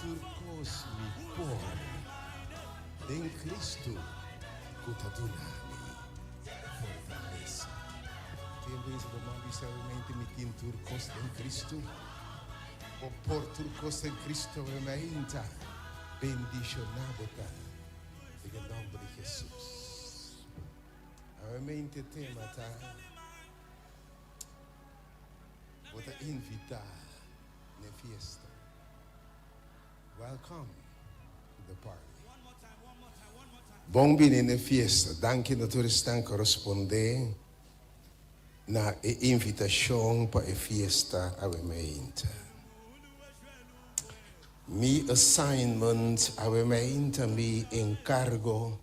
Tur kos mi por den Kristu ku ta duna mi fortalesa. Tin bes bo man bisa realmente mi tin tur kos den Kristu? Bo por tur kos den Kristu realmente? Bendishoná bo ta den e nòmber di Hesus. Realmente tema ta bo ta invitá n'e fiesta. Welcome to the party. Bon bini n'e fiesta. Danki na tur esnan ku a respondé na e invitashon pa e fiesta awe meinta. Mi assignment awe meinta, mi enkargo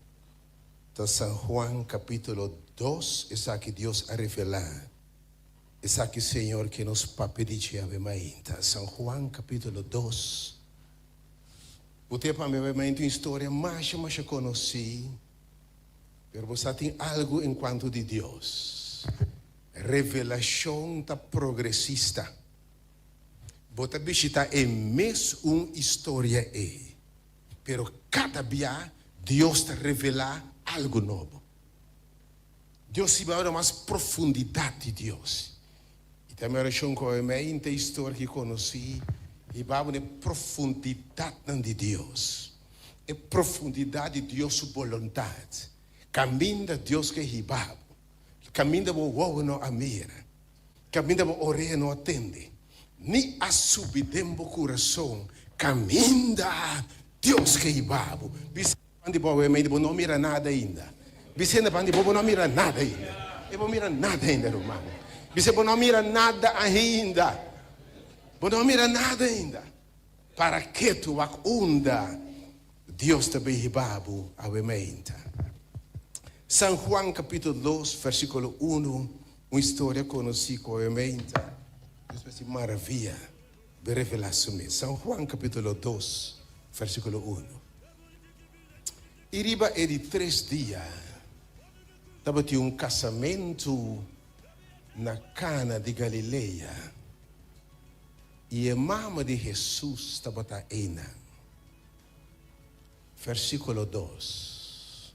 ta San Juan kapítulo dos, esaki Dios a revelá. Esaki Señor ke nos papia di dje awe mainta. San Juan capítulo dos. Bo te pa mi awe mainta un historia masha masha conocí, pero bo sa tin algo en cuanto di Dios. Revelacion ta progresista. Bo ta bishita e mes un historia ei, pero cada bia Dios ta revela algo nobo. Dios si bai ora mas profundidat di Dios. I ta mi orashon ku awe mei ta historia ki konosí hiba bo na e profundidatnan di Dios, e profundidat di Dios su boluntat, kaminda Dios ke hiba bo, kaminda bo wowo no a mira, kaminda bo orea no a tende, ni a subi den bo kurason, kaminda Dios ke hiba bo. Bisa Pan di bo awe mei di bo no mira nada ainda. Bisende pan di bo, bo no mira nada ainda. E bo mira nada ainda, ruman. Bise bo no mira nada ainda. Bo no mira nada ainda. Para ketu wak unda Dios ta bay hiba bo awe meinta. San Juan capítulo dos versículo uno, un historia conocí cu awe meinta Dios ta haci maravilla bay revela su mes. San Juan capítulo dos versículo uno. I riba e di tres dia tabatin un kasamentu na Kana di Galilea, i e mama di Hesus tabata einan. Versíkulo dos,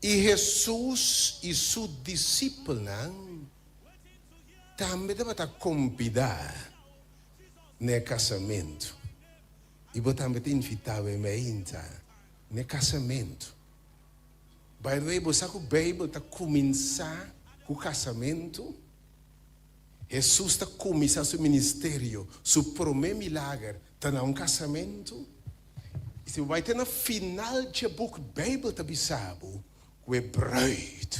I Hesus i su disipelnan tambe tabata kombidá na e kasamentu. I bo tambe ta invitá bo meinta n'e kasamentu. By the way, bo sa ku Beibel ta kuminsá ku kasamentu? Hesus ta kuminsá su ministerio, su promé milager ta na un kasamentu. I si bo bai te na final dje buk, Beibel ta bisa bo ku e bruid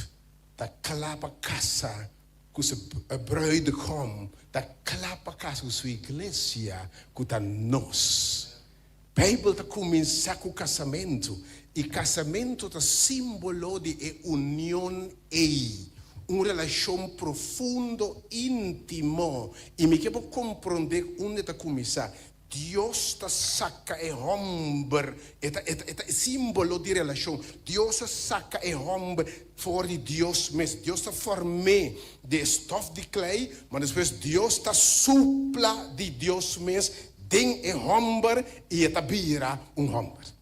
ta kla pa kasa ku su bruidegom ta kla pa kasa ku su iglesia ku ta nos. Beibel ta kuminsá ku kasamentu, i kasamentu ta símbolo di e union ei, un relashon profundo, íntimo. I mi ke bo komprondé unda e ta kuminsá. Dios ta saka e hòmber, e ta e ta e símbolo di relashon. Dios a saka e hòmber for di Dios mes. Dios ta form'é di e stòf di klei, ma despues Dios ta supla di Dios mes den e hòmber i e ta bira un hòmber.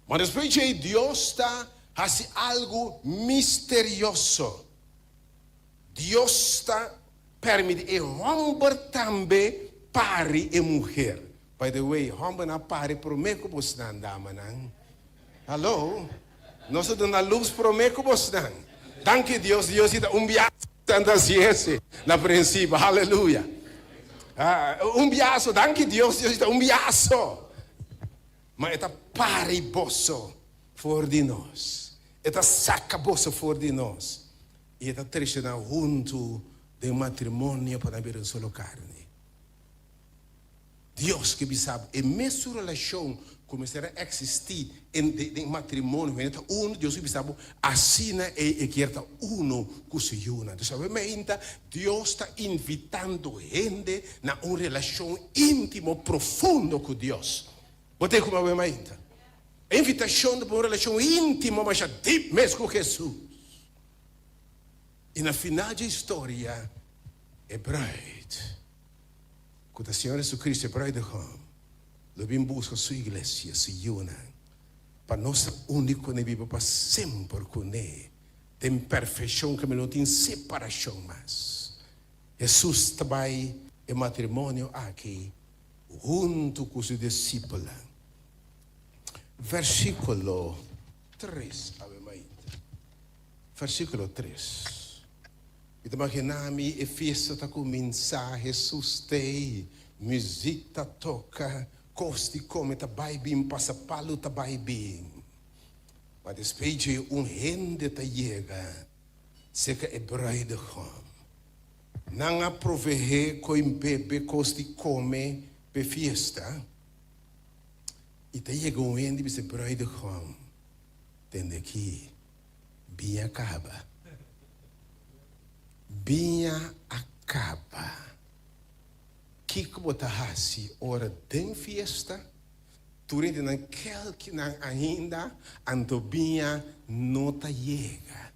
Ma despues djei Dios ta hasi algu misterioso. Dios ta permiti e homber tambe pari e muher. By the way, hombernan a pari prome ku bosnan, damanan. Hallo? Nos a duna lus prome ku bosnan. Danki Dios, Dios i ta un biaso ta hasi ese na prinsipio. Haleluya. Un biaso, danki Dios, Dios i ta un biaso. Ma e ta pari boso for di nos. E ta saka boso for di nos. I e ta trese nan huntu den matrimonio pa nan bira un solo karni. Dios ke bisa bo, e mesun relashon ku mester a eksistí den matrimonio, hende ta unu, Dios ke bisa bo, asina ei e kier ta unu ku su yunan. Entonces awe meinta Dios ta invitando hende na un relashon íntimo, profundo ku Dios. Bo ta ku mi awe meinta? E invitashon ta pa un relashon íntimo masha dip mes ku Hesus. I na final dje historia, e bruid, ku ta Señor Jesucristo, e bruidegom, Lo bin buska su iglesia, su yunan, pa nos ta uni kuné, biba pa semper kuné den perfekshon, kaminda no tin separashon mas. Hesus ta bai e matrimonio aki huntu ku su disipelnan. Versíkulo tres, awe mainta. Versíkulo tres. Mi ta imaginá mi e fiesta ta kuminsá, Hesus t'ei, muzik ta toka, kos di kome ta bai bin, pasapalu ta bai bin. Ma despues dje un hende ta yega serka e bruidegom. Nan a proveé koi bebe kos di kome p'e fiesta, i ta yega un hende i bisa e bruidegom, Tende aki, Biña kaba. Biña a kaba. Kiko bo ta hasi ora den fiesta tur hendenan kelkinan ainda anto biña no ta yega?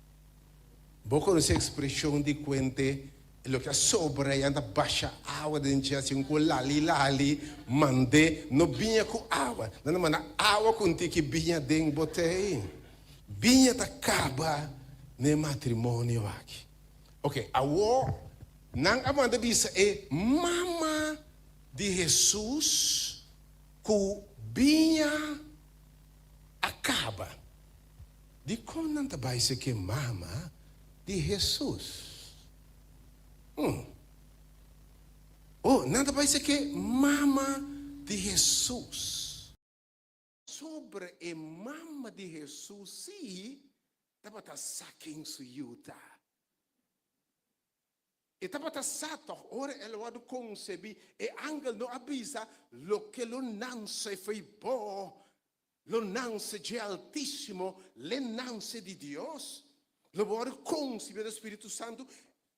Bo konosé ekspreshon di kuente Loke a sobra ya ta basha awa den dje asin ku lali lali mand'é no biña ku awa. Nan ta manda awa ku un tiki biña den botei. Biña ta kaba n'e matrimonio aki. Oke, awor nan a manda bisa e mama di Hesus ku biña a kaba. Dikon nan ta bai seke mama di Hesus? Oh, nan ta bai seke mama di Hesus. Sobre e mama di Hesus sí tabata sa ken su yu ta. E tabata sa tòg ora el a wòrdu konsebí, e angel no a bisa, Loke lo nanse fo'i bo Lo nanse dje Altísimo, l'e nanse di Dios. Lo wòrdu konsibí di Spiritu Santu.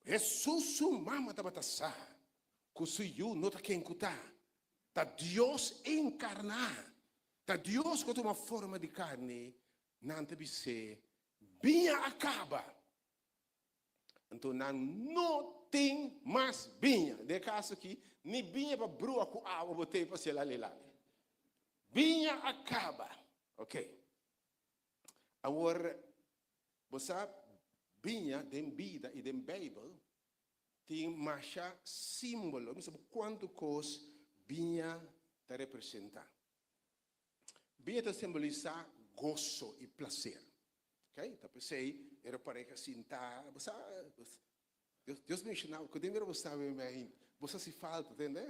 Hesus su mama tabata sa ku su yu no ta ken ku ta. Ta Dios enkarná. Ta Dios ku a tuma forma di karni. Nan ta bis'é, Biña a kaba. Anto nan no tin mas biña. Den e kaso aki, ni biña pa brua ku awa bo tei pa sela lelali. Biña a kaba. Ok. Awor, bo sa, biña den bida i den Beibel tin masha símbolo. Mi sa bo kuantu kos biña ta representá. Biña ta simbolisá goso i plaser. Ok, ta p'esei era pareha sintá, bo sa, Dios, Dios menshoná ku den bira bo sa ben ben, bo sa hasi falta, tende?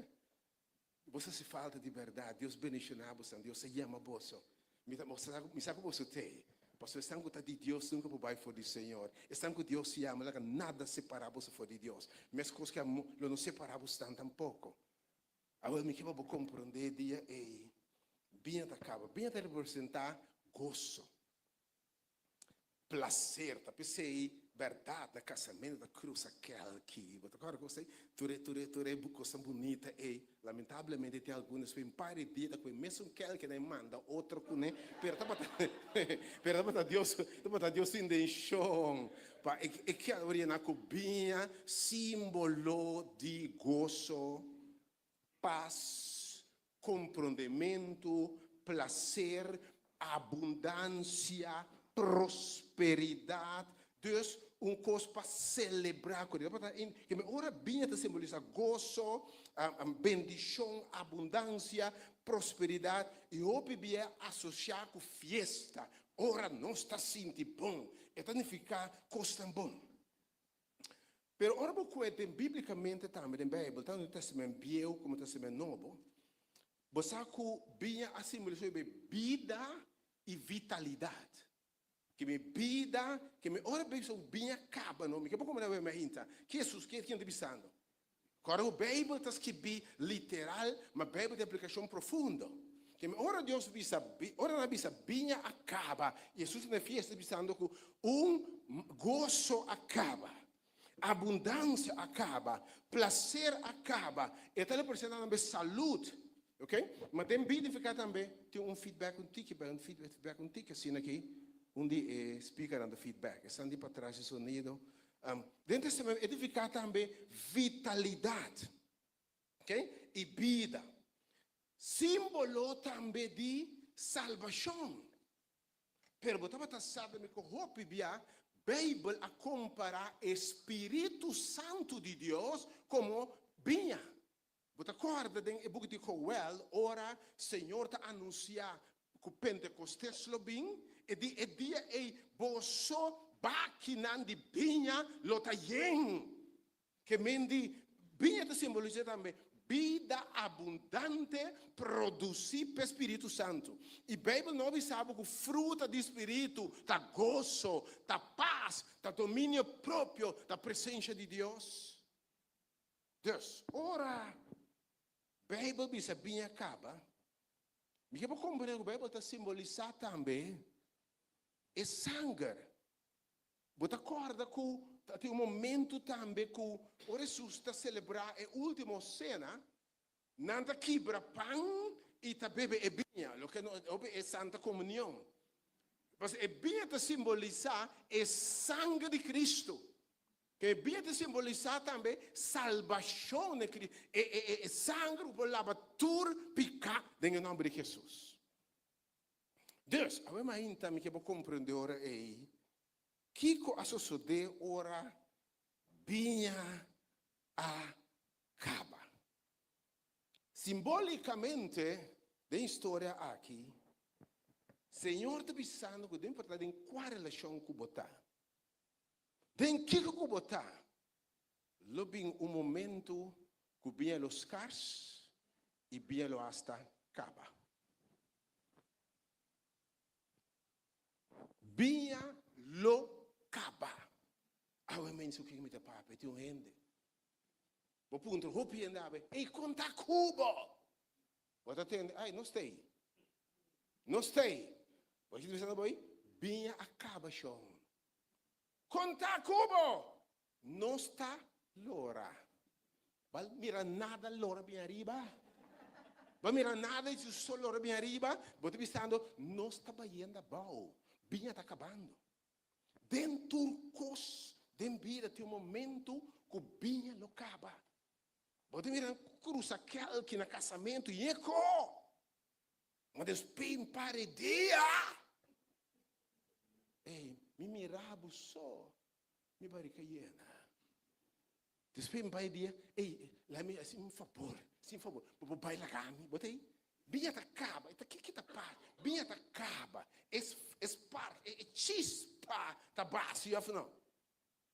Bo sa hasi falta di bèrdat, Dios bendishoná boso, Dios a yama boso. Mi ta, mi sa ku boso t'ei, pasobra esnan ku ta di Dios nunka por bai for di Señor. Esnan ku Dios yama, laga nada separá boso for di Dios. Meskos ku lo no separá bosnan tampoko. Awel mi ke pa bo komprondé e dia ei, biña ta kaba. Biña ta representá goso, plaser. Ta p'esei bèrdat na kasamentu ta krusa kèlki. Bo ta kòrda kos ei? Tur e, tur e, tur e kosnan bunita ei. Lamentablemente tin algun despues un par di dia ta ku e mesun kèlki nan e manda otro kuné. Pero tabata, pero tabata Dios, tabata Dios su intenshon pa e e kèlki yena ku biña, símbolo di goso. pas, komprondementu, plaser, abundansia, prosperidat. Dus, un kos pa selebrá ku Dios. Ora biña ta simbolisá goso, bendishon, abundansia, prosperidat i hopi bia asosiá ku fiesta. Ora nos ta sinti bon, e ta nifiká kosnan bon. Pero ora bo kue den bíblikamente tambe den Beibel, tantu den Testament Bieu komo Testament Nobo, bo sa ku biña a simbolisá be bida i vitalidat. Ke mi bida, ke mi ora bisa ku biña kaba no, mi ke por komprendé awe mainta, ke Hesus ke ta bisando? Kòrda ku Beibel ta skibí literal, ma Beibel tin aplikashon profundo. Ke mi ora Dios bisa, ora nan a bisa biña a kaba, i Hesus ta na e fiesta bisando ku un goso a kaba, abundansia a kaba, plaser a kaba, e ta representá tambe salud, ok? Ma den bida nifiká tambe tin un feedback un tiki, un feedback un tiki asina aki, un di e speakernan ta feedback, esnan di patras di sonido. Den Testament e nifiká tambe vitalidat, ok, i bida. Símbolo tambe di salbashon. Pero bo tabata sa tambe ku hopi bia Beibel a kompará e spiritu santu di Dios komo biña. Bo ta kòrda den e buki di Joel ora Señor ta anunsiá ku Pentekostes lo bin? E di, E dia ei boso bakinan di biña lo ta yen. Ke men di biña ta simbolisá tambe bida abundante produsí p'e spiritu santu. I Beibel no a bisa bo ku fruta di spiritu ta goso, ta pas, ta dominio propio, ta presensia di Dios? Dus, ora Beibel bisa biña kaba, mi ke por komprende ku Beibel ta simbolisá tambe e sanger. Bo ta kòrda ku ta tin un momentu tambe ku ora Hesus ta selebrá e último sena, nan ta kibra pan i ta bebe e biña, loke no hopi e Santa Komunion. Pasobra e biña ta simbolisá e sanger di Kristu. E biña ta simbolisá tambe salbashon den Kristu, e e e sanger ku por laba tur piká den e nòmber di Hesus. Dus, awe mainta mi ke bo komprendé ora ei kiko a sosodé ora biña a kaba. Simbólikamente, den historia aki, Señor ta bisando ku no importá den kua relashon ku bo ta, den kiko ku bo ta, lo bin un momentu ku biña lo skars i biña lo asta kaba. Biña lo kaba. Awe mensu kiko mi ta papia, tin un hende. Bo puntra hopi hende awe, Ey, kon ta ku bo? Bo ta tende, Ay, no stay. No stay. Bo ta bisa na bo, Biña a kaba, shon. Kon ta ku bo? Nos ta lora. Bo mira nada lora bin ariba? Bo mira nada di su sol lora bin ariba? Bo ta bisando, Nos ta bayendo abou. Biña ta kabando. Den tur kos den bida tin un momentu ku biña lo kaba. Bo ta mira nan krusa kèlki na kasamentu i e ko. Ma despues un par di dia, ey, mi mira bo so, mi barika yena. Despues un par di dia, ey, laga mi hasi un fabor, hasi un fabor, bo por bai laga mi, bo ta ey? Biña ta kaba, e ta kiko ta pasa? Biña ta kaba, e e spark, e chispa ta baha, si òf no?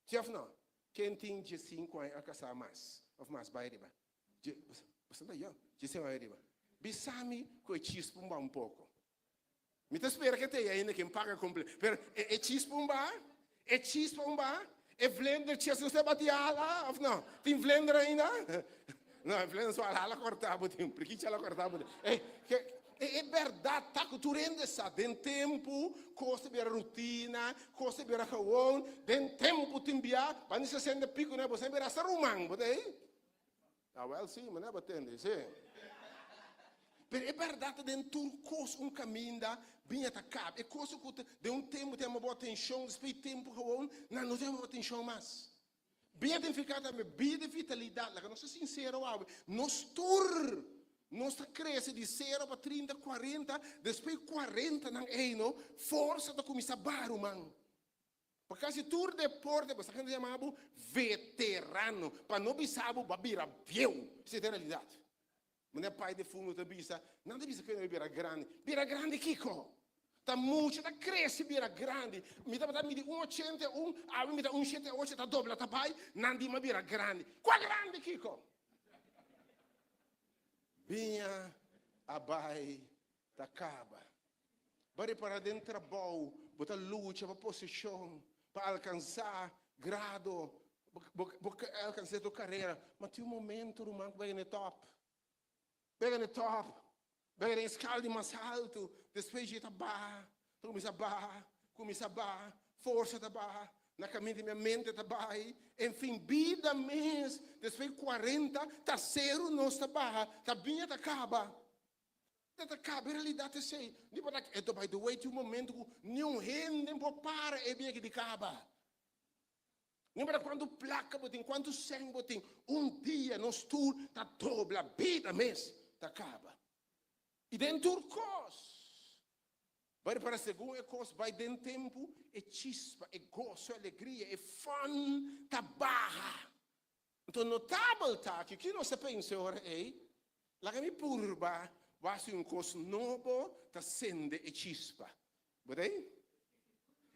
Si òf no? Ken tin diesinku aña a kasá mas òf mas bai riba? Boso ta yòn, diesinku aña riba. Bisa mi ku e chispa un baha un poko. Mi ta spera ke t'ei ainda ken paga komple. Pero e chispa un baha? E chispa un baha? E vlinder ches no sta bati ala of no? Tin vlinder ainda? No, e vlinder so ala kortá bo tin, prikichi ala kortá bo tin. E, ke, e, e bèrdat ta ku tur hende sa, den tempu kos ta bira rutina, kos ta bira gewoon, den tempu tin bia, banda di sesenta piko na bo sa bira hasta ruman, bo ta ei? Awel si, mi no tende, si. Pero e bèrdat ta den tur kos un kaminda biña ta kaba. E kos ku ta den un tempu ta yama bo atenshon, despues di tempu gewoon nan no ta yama bo atenshon mas. Biña ta nifiká tambe bida i vitalidat. Laga nos ta sinsero awe, nos tur nos ta krese di sero pa trinta, kuarenta, despues di kuarentanan ei no, forsa ta kuminsá baha ruman. Pa kasi tur deporte bo sa hende yama bo veterano pa no bisa bo bo a bira bieu. Esei ta e realidat. Manera pai defunto ta bisa, nan ta bisa ku hende bira grandi. Bira grandi kiko? Ta mucha ta krese bira grandi. Mi tabata midi un ochenta i un, awe mi ta un shete i ocho, ta dobla ta bai, nan di mi a bira grandi. Kua grandi kiko? Biña a bai ta kaba. Bo a repará den trabou, bo ta lucha pa posishon, pa alkansá grado, bo ke alkansá tu karera, ma tin un momento ruman ku bo yega na e tòp, bo yega na e tòp, bo yega na e eskala di mas haltu, despues dje ta baha, ta kuminsá baha, kuminsá baha, forsa ta baha, na kaminda di mi mente ta bai, enfin bida mes, despues di kuarenta ta seru nos ta baha, ta biña ta kaba. Ta ta caba e realidad esey. Ni por ta eto by the way tin un momento cu niun hende por para e bien aki di caba. Ni por ta cuanto placa bo tin, cuanto cen bo tin, un dia nos tur ta dobla bida mes ta caba. I den tur kos. Bai repara segun e kos bai den tempu, e chispa, e goso, e alegria, e fun ta baha. Anto notabel ta ki ki nos ta pensa e ora ei? Laga mi purba wak si un kos nobo ta sende e chispa. Bo ta ei?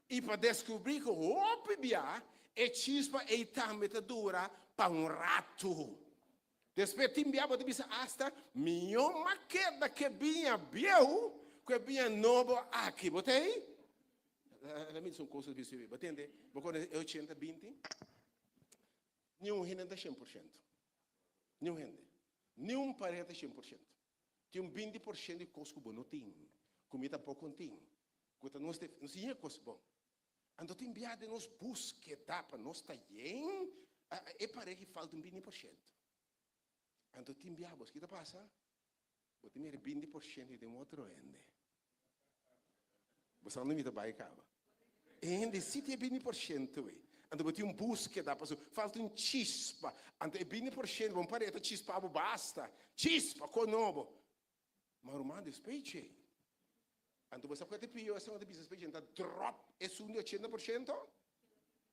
I pa deskubrí ku hopi bia e chispa ei tambe ta dura pa un ratu. Despues tin bia bo ta bisa asta, Mihó m'a keda ku e biña bieu ku e biña nobo aki. Bo ta ei? Laga mi bisa un kos bo tende? Bo konosé e ochenta binti? Niun hende no ta 100%. Niun hende. Niun pareha ta 100%. Tin un 20% di kos ku bo no tin, ku mi tampoko no tin, ku ta nos nos tin e kos bon. Anto tin bia den nos búskeda pa nos ta yen, e pareha i falta un 20%. Anto tin bia bo, ki ta pasa? Bo ta mira 20% di un otro hende. Bo sa unda mi ta bai kaba. E hende si tin e 20% ei. Anto bo tin un búskeda pasobra falta un chispa. Anto e 20% bo par'e ta chispa bo basta. Chispa kon nobo. Ma ruman despues dje. Anto bo sa ku ta pio esnan ta bisa despues dje ta drop esun di 80%?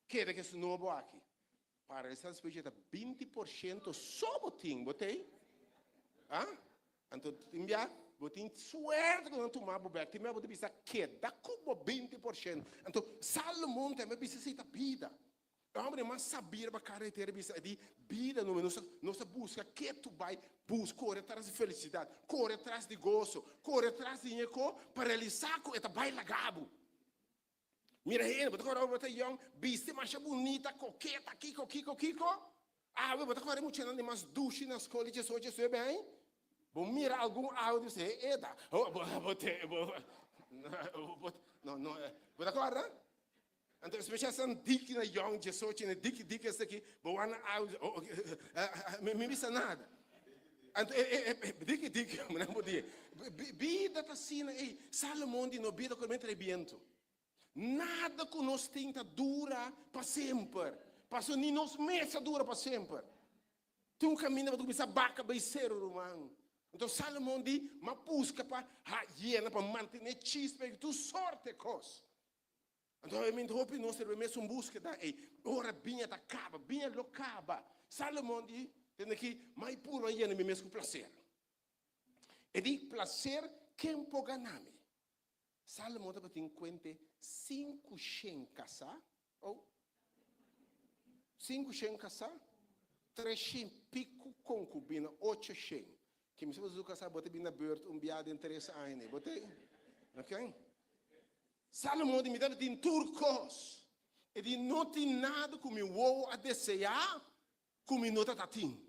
Keda ku esun nobo aki. Para esnan despues dje ta 20% so bo tin. Bo t'ei? Ah? Anto tin bia bo tin suerte ku nan tuma bo bek. Tin bia bo ta bisa keda ku bo 20%. Anto Salomon tambe a bisa esei ta bida. E homber mas sabí riba kara di tera bisa e di bida no nos nos ta buska ketu bai bus kore tras di felisidat, kore tras di goso, kore tras di ñeko pa realisá ku e ta bai laga bo. Mira hende, bo ta kòrda ora bo ta yòn, bisti masha bunita, koketa, kiko, kiko, kiko. Awe bo ta kòrda e muchanan di mas dushi na skol di diesocho, diesnuebe aña? Bo mira algun awe di bisa, e ta, bo, bo te, bo, bo, no, no, bo ta kòrda? Anto especial esnan diki na yòn, diesocho, na diki, diki esaki, bo wak nan awe, oh, mi, mi bisa nada. Anto e, e, e, diki, diki, nan por di. Bida ta asina, ey, Salomon di no bida ku entre bientu. Nada ku nos tin ta dura pa semper, pasobra ni nos mes ta dura pa semper. Tin un kaminda pa ta kuminsá baka bai seru, ruman. Anto Salomon di, M'a buska pa yena, pa mantené chispa i tur sorte kos. Anto obviamente hopi nos ta riba e mesun búskeda ei. Ora biña ta kaba, biña lo kaba. Salomon di, Tende aki, ma i purba yena mi mes ku plaser. E di, Plaser, ken por gana mi? Salomon tabatin kuente 500 kasá, oh, 500 kasá, 300 piku konkubina, 800. Ke mi sa boso kasá, bo ta bin na beurt un bia den tres aña, bo ta? Ok? Salomon di, Mi tabatin tur kos. E di, No tin nada ku mi wowo a deseá ku mi no ta tin.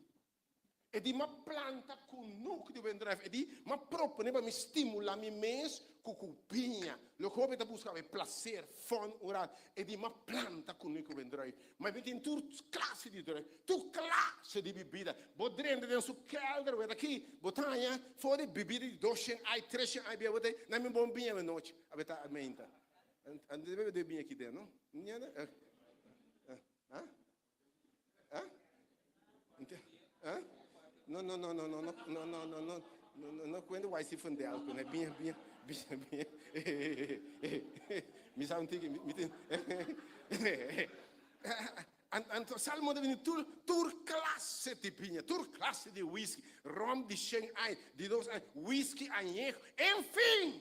E di, M'a planta kunuk di wendruif. E di, M'a proponé pa mi stimulá mi mes ku ku biña. Loke hopi ta buska awe, plaser, fòn, un rat. E di, M'a planta kunuk di wendruif. Ma mi tin tur klase di druif, tur klase di bibida. Bo drenta den su kelder, wet aki, bo ta haña for di bibida di doshen ai, treshen ai bia bo ta na mi bon biña menochi. Awe ta meinta. Ante bebe de biña aki den, no? Ha? Ha? Ha? No, no, no, no, no, no, no, no, no, no, no, no kuende YC van Delco, ne biña, biña, biña, biña. Mi sa un tiki, mi tin. Anto Salomon ta bini tur, tur klase di biña, tur klase di whisky, rom di shen aña, di dos aña, whisky añejo, en fin!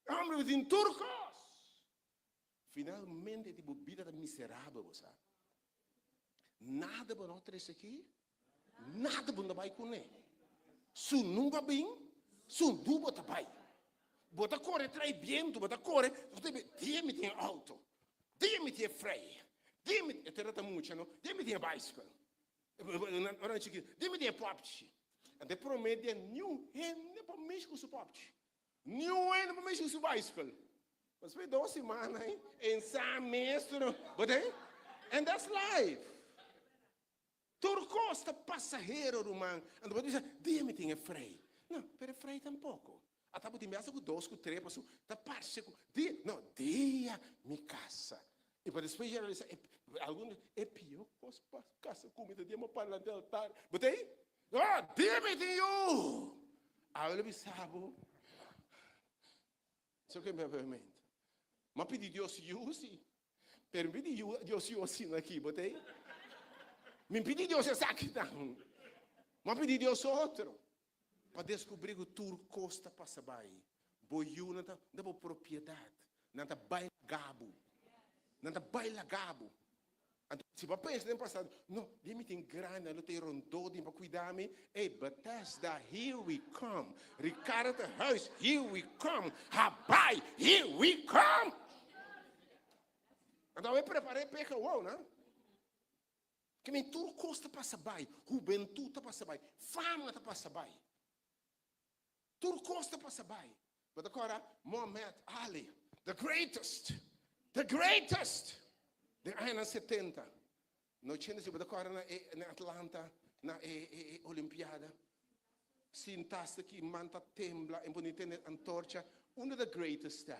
Hombre mi tin tur kos. Finalmente di bo bida ta miserabel, bo sa. Nada bo no trese aki, nada bo no ta bai kuné. Sunu bo a bin, sunu bo ta bai. Bo ta kore trai bientu, bo ta kore, dia mi tin auto, dia mi tin e frei, dia mi, e tera ta mucha no, dia mi tin e bicycle. Ora chikito, dia mi tin e popchi. Anto e prome dia niun hende por mishi ku su popchi. Niun hende por mishi ku su bicycle. Despues dos simana en sa mes tur bo ta and that's life. Tur kos ta pasahero ruman. Anto bo ta bisa dia mi tin e frei. No, pero e frei tampoco. Ata bo tin biaha ku dos ku tres pasobra ta parse ku dia no dia mi kasa. I pa despues ya realisa e algun e pio kos pa kasa ku mi ta dia mi para delante altar. Bo ta ei? No, dia mi tin yu. Awe lo bisa bo, so ke mi mente. M'a pidi Dios yu si, pero mi pidi Dios yu asina aki, bo t'ei? Mi pidi Dios esakinan, m'a pidi Dios otro. Pa deskubrí ku tur kos ta pasa bai. Bo yunan ta ta bo propiedat. Nan ta bai laga bo. Nan ta bai laga bo. Anto si bo a pensa den pasado, no, di mi tin grandi, nan lo ta e rondó di mi pa kuida mi. Ey, Bethesda, here we come. Ricardo ta huis, here we come. Habai, here we come. Anto awe prepar'é p'e gewoon, ha. Ke men tur kos ta pasa bai, hubentut ta pasa bai, fama ta pasa bai. Tur kos ta pasa bai. Bo ta kòrda Mohamed Ali, the greatest, the greatest! Den añanan setenta, na ochenta si bo ta kòrda na e na Atlanta na e e Olimpiada, sinta aki man ta tembla en bo ni tene antorcha, unda the greatest ta?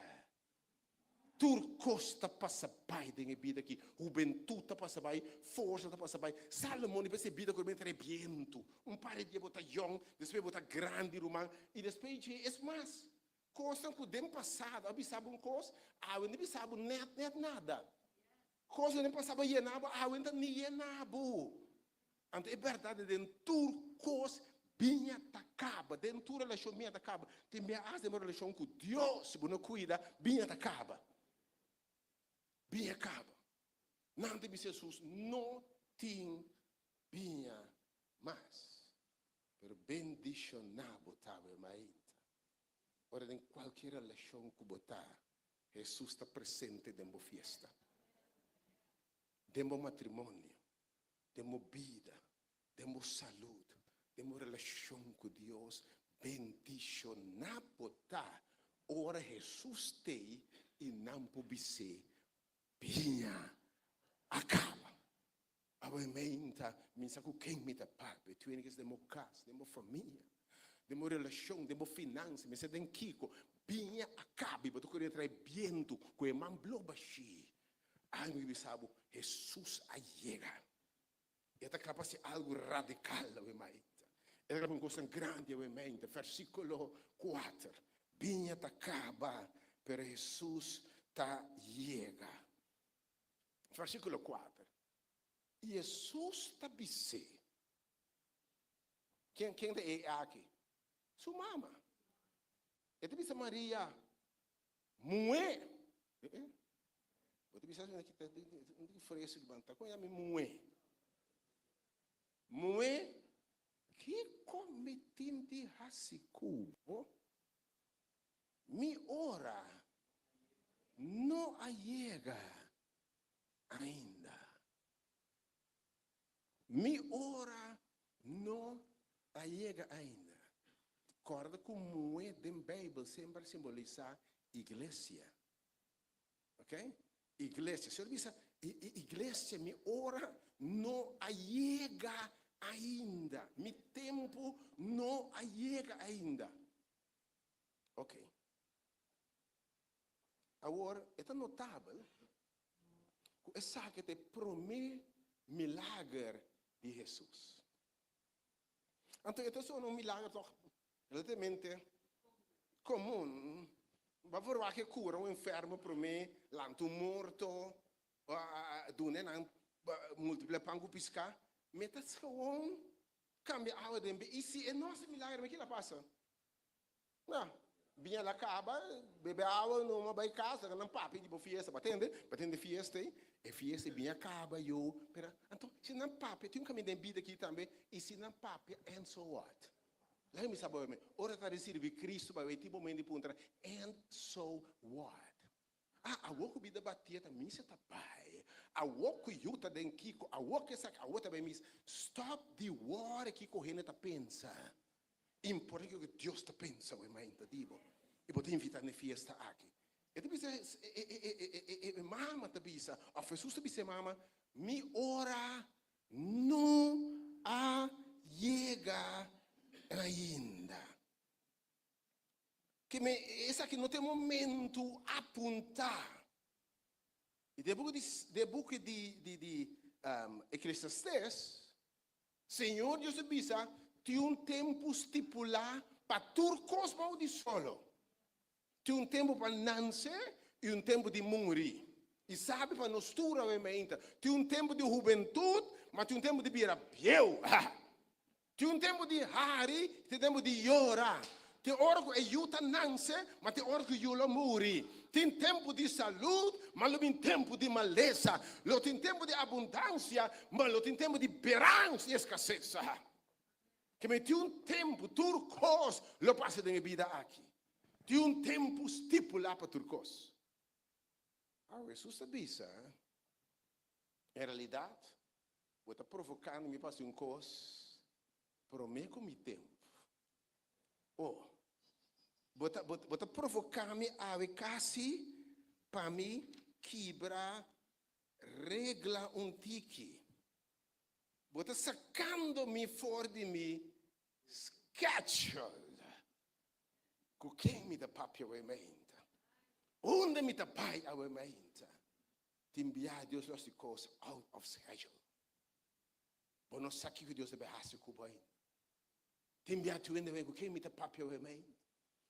Tur kos ta pasa bai den e bida aki. Hubentut ta pasa bai, forsa ta pasa bai. Salomon di pensa e bida ku ta bini rebientu. Un par di dia bo ta yòn, despues bo ta grandi ruman, i despues dje es mas. Kosnan ku den pasado a bisa bo un kos, awe no bisa bo nèt nèt nada. Kos ku den pasado a yena bo, awe no ta ni yena bo. Anto e bèrdat di den tur kos biña ta kaba, den tur relashon biña ta kaba. Tin bia asta den bo relashon ku Dios, si bo no kuida, biña ta kaba. Biña kaba. Nan ta bisa Hesus, No tin biña mas. Pero bendishoná bo ta awe mainta. Ora den kualke relashon ku bo ta, Hesus ta presente den bo fiesta, den bo matrimonio, den bo bida, den bo salud, den bo relashon ku Dios. Bendishoná bo ta ora Hesus t'ei i nan por bis'é, Biña a kaba. Awe meinta mi sa ku ken mi ta papia. Tuene kes den bo kas, den bo famia, den bo relashon, den bo finansa, mi sa den kiko. Biña a kaba i bo ta kore trae bientu ku e man blo bashí. Ai mi bisa bo, Hesus a yega. E ta kla pa hasi algu radikal awe mainta. E ta kla pa un kosnan grandi awe mainta. Versíkulo kuater, Biña ta kaba, pero Hesus ta yega. Versíkulo kuater, I Hesus ta bis'é, Ken, ken ta e aki? Su mama. E ta bisa Maria, Muhé! Bo ta bisa asina ki ta un tiki fresco ki banta kon yami muhé. Muhé, kiko mi tin di hasi ku bo? Mi ora no a yega ainda. Mi ora no a yega ainda. Kòrda ku muhé den Beibel semper a simbolisá iglesia. Ok? Iglesia. Señor bisa, iglesia, mi ora no a yega ainda. Mi tempu no a yega ainda. Ok. Awor, e ta notabel ku esaki ta e promé milager di Hesus. Anto e ta sona un milager tòg relativamente komun. Bo a verwagt e kura un enfermo promé, lanta un morto, duna nan multiple pan ku piská. Mi ta gewoon kambia awa den be. I si e no hasi milager, mi kila pasa? Ya, biña la kaba, bebe awa numa bai kas, laga nan papia di bo fiesta, bo a tende? Bo a tende fiesta ei? E fiesta ei biña kaba yo, pero anto si nan papia, tin un kaminda den bida aki tambe, i si nan papia and so what? Laga mi sa bo mi, ora ta risirbi Cristo bai tin momento di puntra and so what? Ah, awor ku bida batia ta misa ta bai, awor ku yu ta den kiko, awor ku esaki, awor ta bai misa. Stop di wòri kiko hende ta pensa. Importa kiko Dios ta pensa bo e mainta di bo. I bo ta invita na e fiesta aki. E ta bisa e mama ta bisa, òf Hesus ta bisa e mama, Mi ora no a yega ainda. Ke me esaki no ta e momentu apuntá. I den buki di den buki di di di Eclesiastes, Señor Dios a bisa, Tin un tempu stipulá pa tur kos bou di solo. Tin un tempu pa nanse i un tempu di muri. I sabi pa nos tur awe meinta. Tin un tempu di hubentut, ma tin un tempu di bira bieu. Tin un tempu di hari, tin tempu di yora. Tin ora ku e yu ta nanse, ma tin ora ku yu lo muri. Tin tempu di salud, ma lo bin tempu di malesa. Lo tin tempu di abundansia, ma lo tin tempu di berans i eskasesa. Keme tin un tempu tur kos lo pasa den e bida aki. Tin un tempu stipulá pa tur kos. Awor Hesus ta bisa, En realidat, bo ta provokando mi pa hasi un kos promé ku mi tempu. O, bo ta, bo ta provoká mi awe kasi pa mi kibra regla un tiki. Bo ta sakando mi for di mi schedule. Ku ken mi ta papia awe mainta? Unda mi ta bai awe mainta? Tin bia Dios lo hasi kos out of schedule. Bo no sa kiko Dios ta bai hasi ku bo ainda. Tin bia tur hende bai ku ken mi ta papia awe mainta?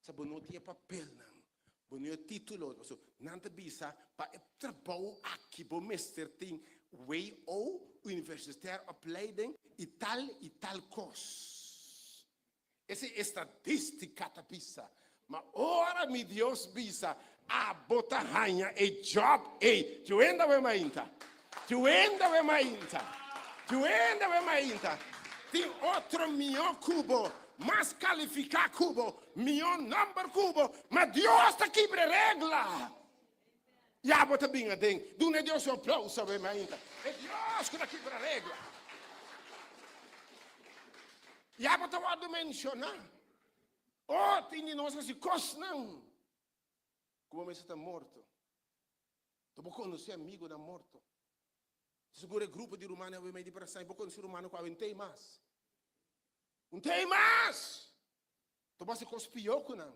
Sa bo no tin e papelnan, bo no e titulo, pasobra nan ta bisa pa e trabou aki bo mester tin WO, universitaire opleiding, i tal i tal kos. Esei estadistica ta bisa. Ma ora mi Dios bisa, abo ta haña e job ei. Juenda we mainta. Juenda we mainta. Juenda we mainta. Tin otro mihó ku bo, mas kalifiká ku bo, mihó nòmber ku bo, ma Dios ta kibra e regla. Ya bo ta bin aden. Duna Dios un aplauso awe mainta. E Dios ku ta kibra regla. Ya bo ta wòrdu menshoná. Oh, tin di nos hasi kosnan ku bo mester ta morto. To bo konosé amigunan morto. Sigur e grupo di rumannan awe mei di Brasain, bo konosé rumannan ku awe no t'ei mas. No t'ei mas! To bo hasi kos pió ku nan.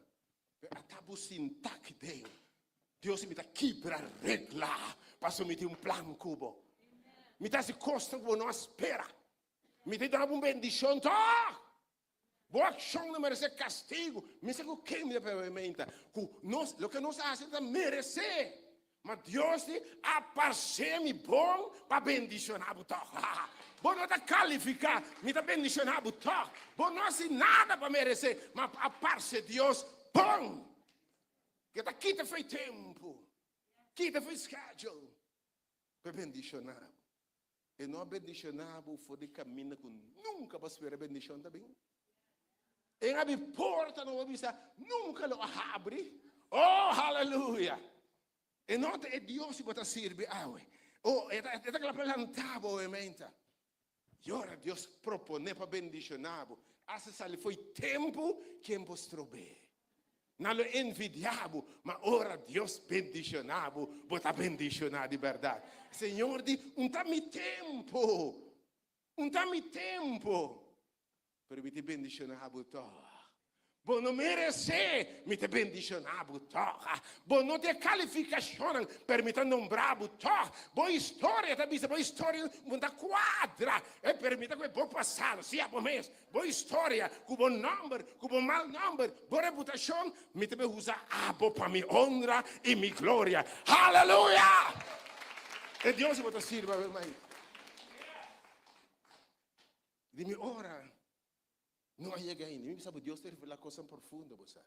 Pero ata bo sinta aki den. Dios mi ta kibra regla pasobra mi tin un plan ku bo. Mi ta hasi kosnan ku bo no a spera. Mi ta duna bo un bendishon tòg. Bo akshon no meresé kastigu. Mi sa ku ken mi ta papia meinta. Ku nos, loke nos a hasi ta meresé. Ma Dios di a parsé mi bon pa bendishoná bo tòg. Bo no ta kalifiká, mi ta bendishoná bo tòg. Bo no hasi nada pa meresé, ma a parse Dios bon. Ke ta kita fo'i tempu, kita fo'i schedule pa bendishoná bo. E no a bendishoná bo for di kaminda ku nunka bo a spera bendishon ta bin. E habri porta no bo bisa nunka lo a habri. Oh, haleluya! E no ta e Dios ku bo ta sirbi awe. Oh, e ta e ta kla pa lanta bo awe meinta. I ora Dios proponé pa bendishoná bo, hasta sali fo'i tempu ken por strob'é. Nan lo envidiá bo, ma ora Dios bendishoná bo, bo ta bendishoná di bèrdat. Señor di, Un ta mi tempu, un ta mi tempu, pero mi ta bendishoná bo tòg. Bo no meresé, mi ta bendishoná bo tòg. Bo no tin e kalifikashonnan, pero mi ta nombrá bo tòg. Bo historia ta bisa, bo historia no ta kuadra, pero mi ta ku e bo pasado, sí, abo mes. Bo historia, ku bo nòmber, ku bo mal nòmber, bo reputashon, mi ta bai usa abo pa mi honra i mi gloria. Haleluya! E Dios ku bo ta sirbi awe mai. Di mi ora no a yega ainda. Mi bisa bo Dios ta revelá kosnan profundo, bo sa.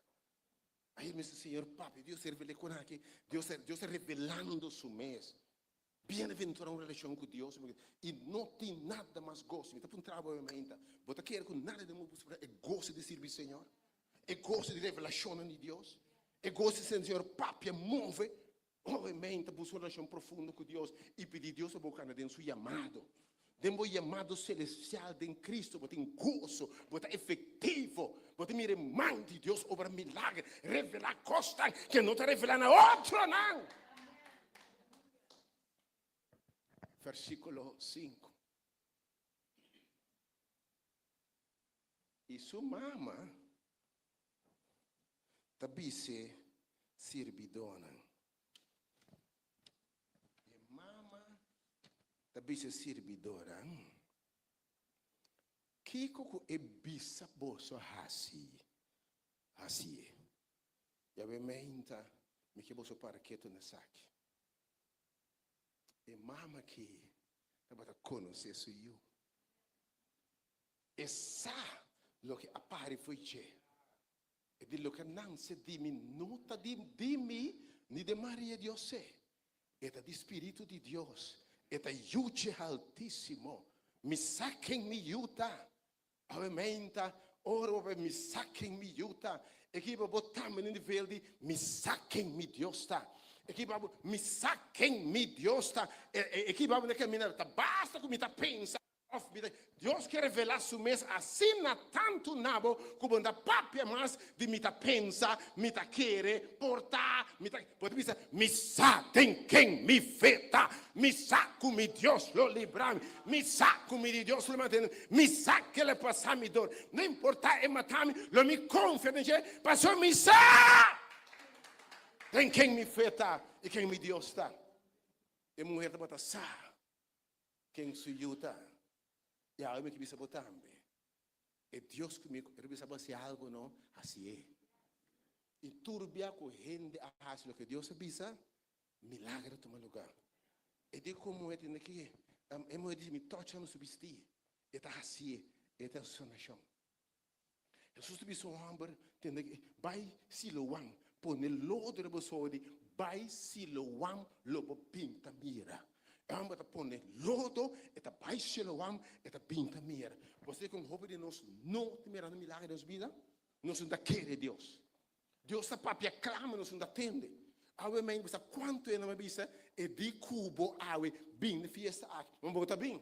Ayer mi bisa Señor papia, Dios ta revel'é kon aki. Dios ta Dios ta revelando su mes. Bienaventurá un relashon ku Dios i no tin nada mas goso. Mi ta puntra bo awe mainta, bo ta kere ku nada den bo por supera e goso di sirbi Señor? E goso di revelashonnan di Dios? E goso di senti Señor papia, move? Awe mainta buska un relashon profundo ku Dios i pidi Dios pa bo kana den su yamado. Den bo yamado selestial den Cristo bo tin goso, bo ta efectivo, bo ta mira e man di Dios obra milager, revela cosnan ke no ta revela na otronan. Versículo 5. I su mama ta bis'e sirbidónan. E mama ta bisa e sirbidónan, Kiko ku e bisa boso hasi? Hasié. Yahweh meinta mi ke boso para ketu na esaki. E mama aki tabata konosé su yu. E sa loke a pari fo'i dje. E di loke a nanse di mi no ta di di mi ni di Maria di José. E ta di Spiritu di Dios. E ta yu dje Haltísimo. Mi sa ken mi yu ta. Awe meinta, ora bo papia, Mi sa ken mi yu ta. E kiba bo tambe na nivel di, Mi sa ken mi Dios ta. E kiba bo, Mi sa ken mi Dios ta. E kiba bo na kaminda, ta basta ku mi ta pensa òf mi ta. Dios ke revelá su mes asina tantu na bo ku bo no ta papia mas di mi ta pensa, mi ta kere, por ta, mi ta. Bo ta bisa, Mi sa den ken mi fe ta. Mi sa ku mi Dios lo libra mi. Mi sa ku mi di Dios lo mantene mi. Mi sa ke lo pasa mi dor. No importa e mata mi, lo mi konfia den dje, pasobra mi sa den ken mi fe ta i ken mi Dios ta. E muher tabata sa ken su yu ta. I awe mi ke bisa bo tambe, e Dios ku mi a bisa bo hasi algu no, hasié. I tur bia ku hende a hasi loke Dios a bisa, Milagro a tuma lugá. E di ku muhé tende ki, e muhé di, Mi tòcha mi su bistí. E ta hasié, e ta su sanashon. Hesus ta bisa un hòmber tende ki, Bai Siloam, pone lodo riba bo soho di, Bai Siloam, lo bo bin ta mira. E hòmber ta pone lodo, e ta bai Siloam, e ta bin ta mira. Bo sa dikon hopi di nos no ta mirando milagro den nos bida? Nos no ta kere Dios. Dios ta papia kla ma nos no ta tende. Awe men bisa kuantu hende a bisa e di ku bo awe bin na fiesta aki. Ma bo ta bin.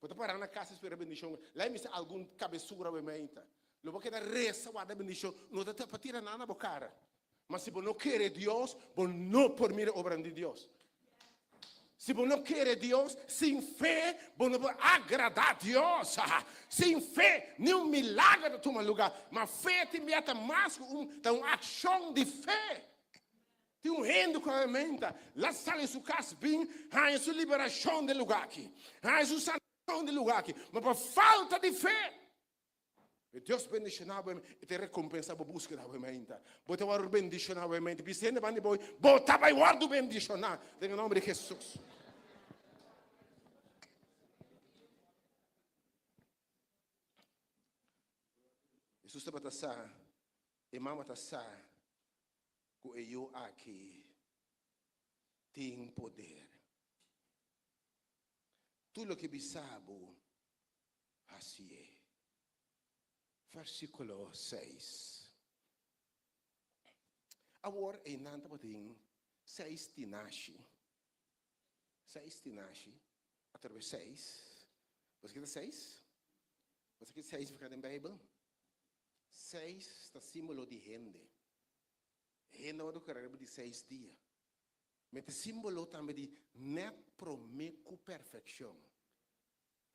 Bo ta para na kas spera bendishon. Lei mester algun kabesura awe meinta. Lo bo keda resa warda bendishon. No ta pa tira nada na bo kara. Ma si bo no kere Dios, bo no por mira obranan di Dios. Si bo no kere Dios, sin fe bo no por agradá Dios. Sin fe ni un milager ta tuma lugá. Ma fe tin bia ta mas ku un, ta un akshon di fe. Tin un hende ku awe la sali su kas bin haña su liberashon den lugá aki, haña su sanashon den lugá aki, ma pa falta di fe. E Dios bendiciona bo e ta recompensa bo buskeda bo meinta. Bo ta wordo bendiciona bo meinta. Bisa hende banda di bo, bo ta bai wordo bendiciona den e nomber di Jesus. Jesus tabata sa, e mama ta sa ku e yu aki tin poder. Tur loke bisa bo Hasié. Versíkulo seis. Awor einan tabatin seis tinashi, seis tinashi, atrobe seis. Bo sa kita seis? Bo sa kita seis nifiká den Beibel? Seis ta símbolo di hende. Hende a wòrdu kreá riba di seis dia. Ma e ta símbolo tambe di nèt promé ku perfekshon.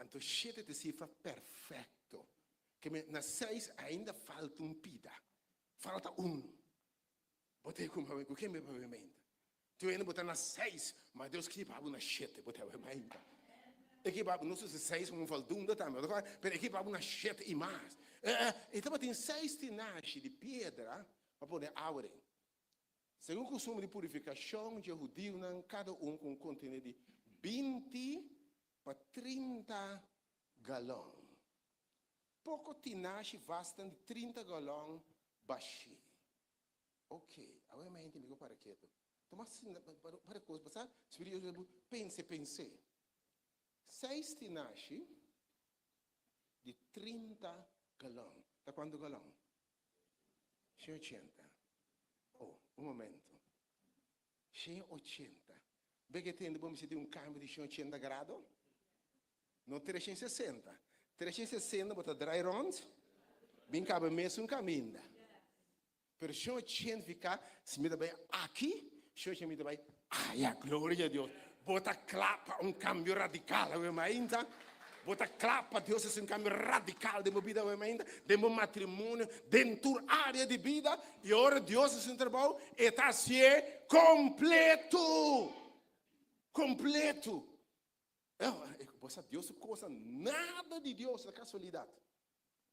Anto shete ta sifra perfecto. Ke men na seis ainda falta un pida. Falta un. Bo ta kuma ku ken bo papia mainta? Tin hende bo ta na seis, ma Dios kiba bo na shete, bo ta mainta. E kiba bo, nos usa seis komo voldoende tambe, pero e kiba bo na shete i mas. E tabatin seis tinashi di piedra pa pone awa den. Segun kustumber di purifikashon dje hudiunan, kada un ku un kontené di 20 pa 30 galòn. Poko tinashi vasnan di 30 galòn bashí. Ok, awe mi hende mi ku para ketu. Tuma asina para kos, bo sa, Spiritu di Dios bo pense, pense. Seis tinashi di 30 galòn. Ta kuantu galòn? 180. Oh, un momento. 180. Be ke tende bo mester tin un kambio di 180 grado? No 360. 360 bo ta draai rond, bin kaba mesun kaminda. Pero 180 fika, si mi ta bai aki, 180 mi ta bai aya. Gloria a Dios. Bo ta kla pa un kambio radikal awe mainta? Bo ta kla pa Dios hasi un kambio radikal den bo bida awe mainta? Den bo matrimonio, den tur área di bida? I ora Dios hasi un trabou, e ta hasié kompletu. Kompletu. Bo sa Dios su kosnan, nada di Dios ta kasualidat.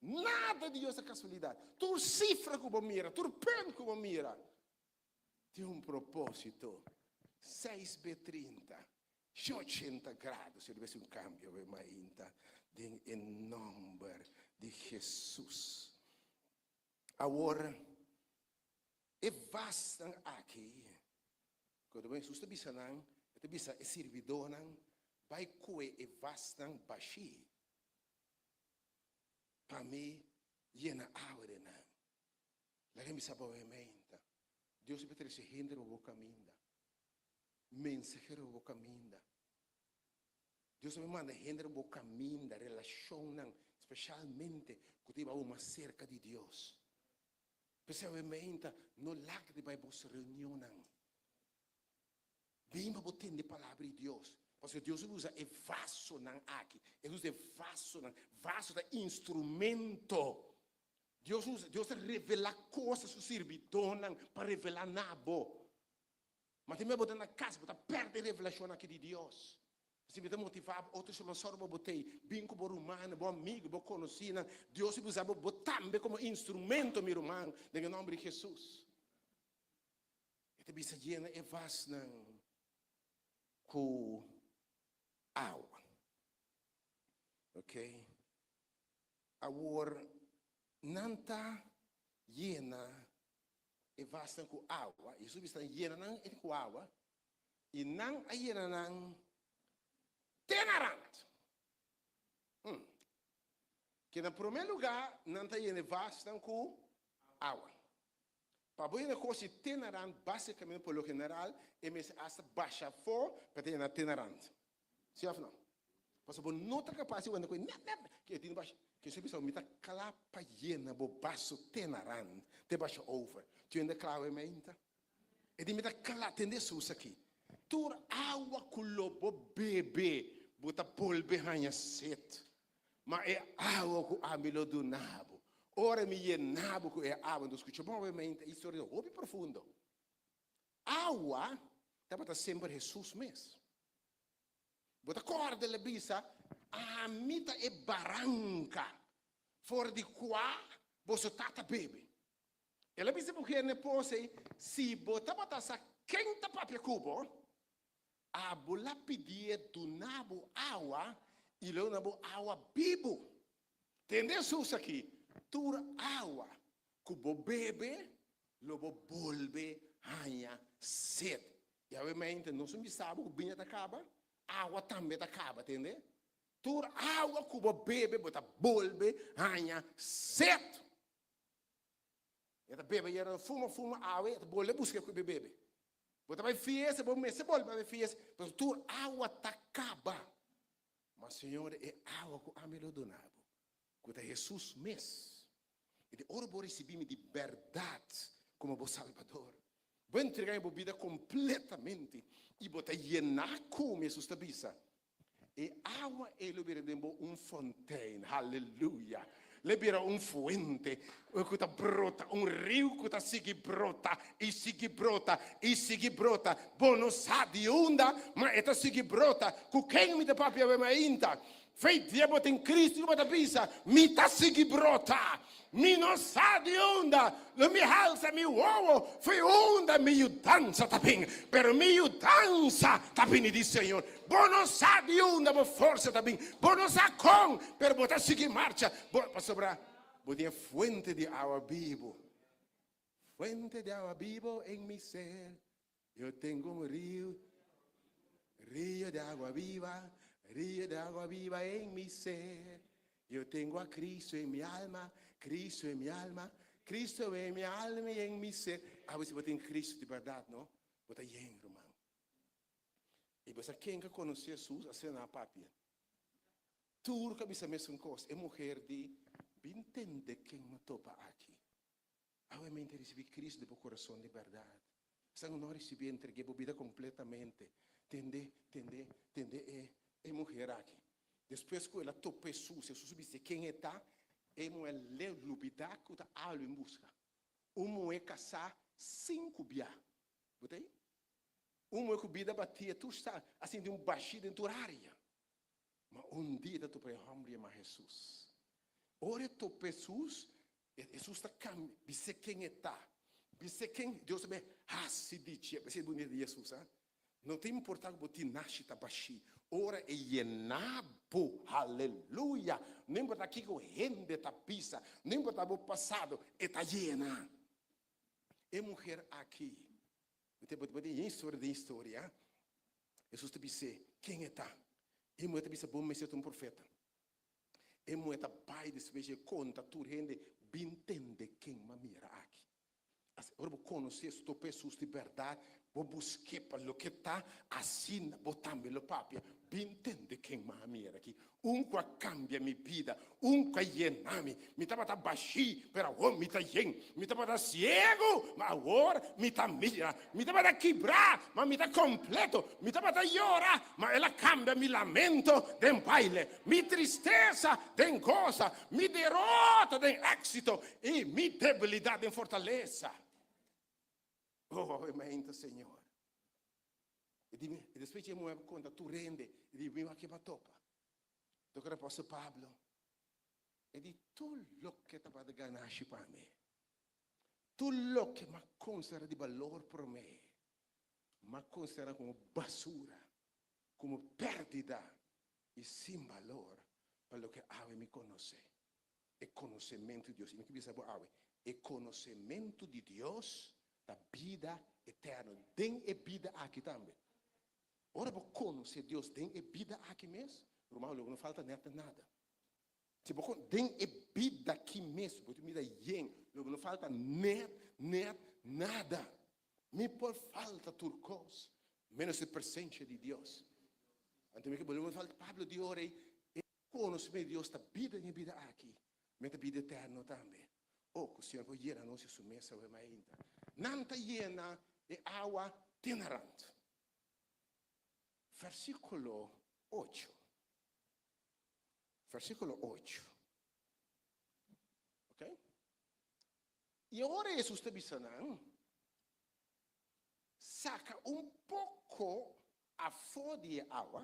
Nada di Dios ta kasualidat. Tur sifra ku bo mira, tur punt ku bo mira, tin un propósito. Seis be 30, 80 grado. Si un kambio be mainta den e nòmber di Hesus. Awor, e vasnan aki, ku Hesus ta bisa nan, ta bisa e sirbidónan, bai kue e vasnan bashí pa mi yena awa den nan. Laga mi sa bo mainta. Dios ta trese hende riba bo kaminda. Mensahero riba bo kaminda. Dios ta manda hende riba bo kaminda, relashonnan, spesialmente ku ta hiba bo mas serka di Dios. P'esei mainta, no laga di bai boso reunionnan. Bin pa bo tende palabra di Dios. Pasobra Dios ta usa e vasonan aki. E usa e vasonan. Vaso ta instrumento. Dios usa, Dios ta revelá kos na su sirbidónan pa revelá na bo. Ma tin bo ta na kas, bo ta pèrdè e revelashon aki di Dios. Si mi ta motivá bo, otro siman sòru pa bo t'ei. Bin ku bo rumannan, bo amigu, bo konosínan. Dios ta usa bo, bo tambe komo instrumento, mi ruman, den e nòmber di Hesus. E ta bisa yena e vasnan ku awa. Ok. Awor nan ta yena e vasnan ku awa. Hesus bisa nan yena nan ku awa. I nan a yena nan te na rant. Ke na promé lugá nan ta yena e vasnan ku awa. Pa bo yena kos di te na rant, básikamente por lo general e mester asta basha afó pa ta yena te na rant. Sí òf no? Pasobra bo no ta kapas di wanta ku e nèt nèt ke e tin basha. Ke su bisa bo, mi ta kla pa yena bo baso te na rant, te basha over. Tin hende kla awe meinta? E di mi ta kla, tende Hesus aki, Tur awa ku lo bo bebe, bo ta bolbe haña set. Ma e awa ku ami lo duna bo, ora mi yena bo ku e awa, anto skucha bon obviamente, e historia ta hopi profundo. Awa tabata semper Hesus mes. Bo ta kòrda el a bisa, Ami ta e baranka for di kua boso tata bebe. El a bisa e muher na e pos ei, Si bo tabata sa ken ta papia ku bo, Abo la pidié duna bo awa i lo duna bo awa bibu. Tende Hesus aki, Tur awa ku bo bebe lo bo bolbe haña set. I awemente nos un bisa bo ku biña ta kaba, awa tambe ta kaba, tende? Tur awa ku bo bebe bo ta bolbe haña set. E ta bebe yera fuma fuma awe, e ta bolbe buska ku e bebe. Bo ta bai fiesta, bo mester bolbe bai fiesta, pasobra tur awa ta kaba. Ma Señor, e awa ku ami lo duna bo, ku ta Hesus mes, i di ora bo risibí mi di bèrdat komo bo Salbador, bo entregá mi bo bida kompletamente i bo ta yená ku mi, Hesus ta bisa, E awa ei lo bira den bo un fontein, haleluya! Lo bira un fuente ku ta brota, un riu ku ta sigui brota i sigui brota i sigui brota. Bo no sa di unda, ma e ta sigui brota. Ku ken mi ta papia awe mainta? Fe dia bo tin Cristo ku bo ta bisa, Mi ta sigui brota. Mi no sa di unda lo mi halsa mi wowo, fo'i unda mi yudansa ta bin, pero mi yudansa ta bini di Señor. Bo no sa di unda bo forsa ta bin, bo no sa kon, pero bo ta sigui marcha, bo, pasobra bo tin e fuente di awa bibu. Fuente di awa bibu en mi ser, yo tengo un rio, rio de agua viva, rio de agua viva en mi ser. Yo tengo a Cristo en mi alma, Cristo en mi alma, Cristo en mi alma y en mi ser. Awe si bo tin Cristo di berdad, no? Bo ta yen, ruman. I bo sa ken ka konosé Jesus asina nan a papia. Tur ka bisa mesun kos. E muher di, Bin tende ken mi a topa aki. Awe mente risibí Cristo den bo kurason di bèrdat. Esnan ku no a risibí, entreg'é bo bida kompletamente. Tende, tende, tende e e muher aki. Despues ku el a topa Hesus, Hesus a bis'é ken e ta, e muher leu lubidá ku ta algu en buska. Un muher kasá sinku bia. Bo ta ei? Un muher ku bida batí, e tur sa a sinti un bashí den tur área. Ma un dia ta topa e hòmber yamá Hesus. Ora e topa Hesus, Hesus ta kambia, bis'é ken e ta, bis'é ken Dios ta bin hasi di dje. Esei e bunita di Hesus, ha? No ta importá ku bo tin nashi ta bashí, ora e yená bo, haleluya! No importá kiko hende ta bisa, no importá bo pasado, e ta yena. E muher aki, bo ta bo tin historia den historia, Hesus ta bis'é ken e ta. E muher ta bisa, Bo mester ta un profeta. E muher ta bai despues i e konta tur hende, Bin tende ken m'a mira aki. Asina, ora bo konosé su topa Hesus di bèrdat, bo busk'é pa loke ta, asina bo tambe lo papia, Bin tende ken mi a mira aki, un ku a kambia mi bida, un ku a yena mi. Mi tabata bashí, pero awor mi ta yen. Mi tabata siegu, ma awor mi ta mira. Mi tabata kibrá, ma mi ta kompleto. Mi tabata yora, ma el a kambia mi lamento den baile, mi tristesa den gosa, mi derota den éksito i mi debilidat den fortalesa. Oh, e mainta, Señor. E di mi, e despues dje muhé konta tur hende, e di mi wak ke topa. Toka apòstel Pablo, e di tur loke tabata ganashi pa mi, tur loke m'a konsidera di balor promé, m'a konsidera komo basura, komo pèrdida i sin balor pa loke awe mi konosé. E konosementu di Dios. I mi ke bisa bo awe, e konosementu di Dios ta bida eterno, den e bida aki tambe. Ora bo konosé Dios den e bida aki mes, ruman, lo bo no falta nèt nada. Si bo kon den e bida aki mes, bo tin bida yen, lo bo no falta nèt, nèt nada. Mi por falta tur kos, ménos e presensia di Dios. Anto mi ke bo lo no falta. Pablo di ora ei, e konosementu di Dios ta bida den e bida aki, mi ta bida eterno tambe. Oh, ku Señor por yena nos i su mes awe mainta. Nan ta yena e awa te na rant. Versíkulo ocho. Versíkulo ocho. Ok? I ora Hesus ta bisa nan, Saka un poko afó di e awa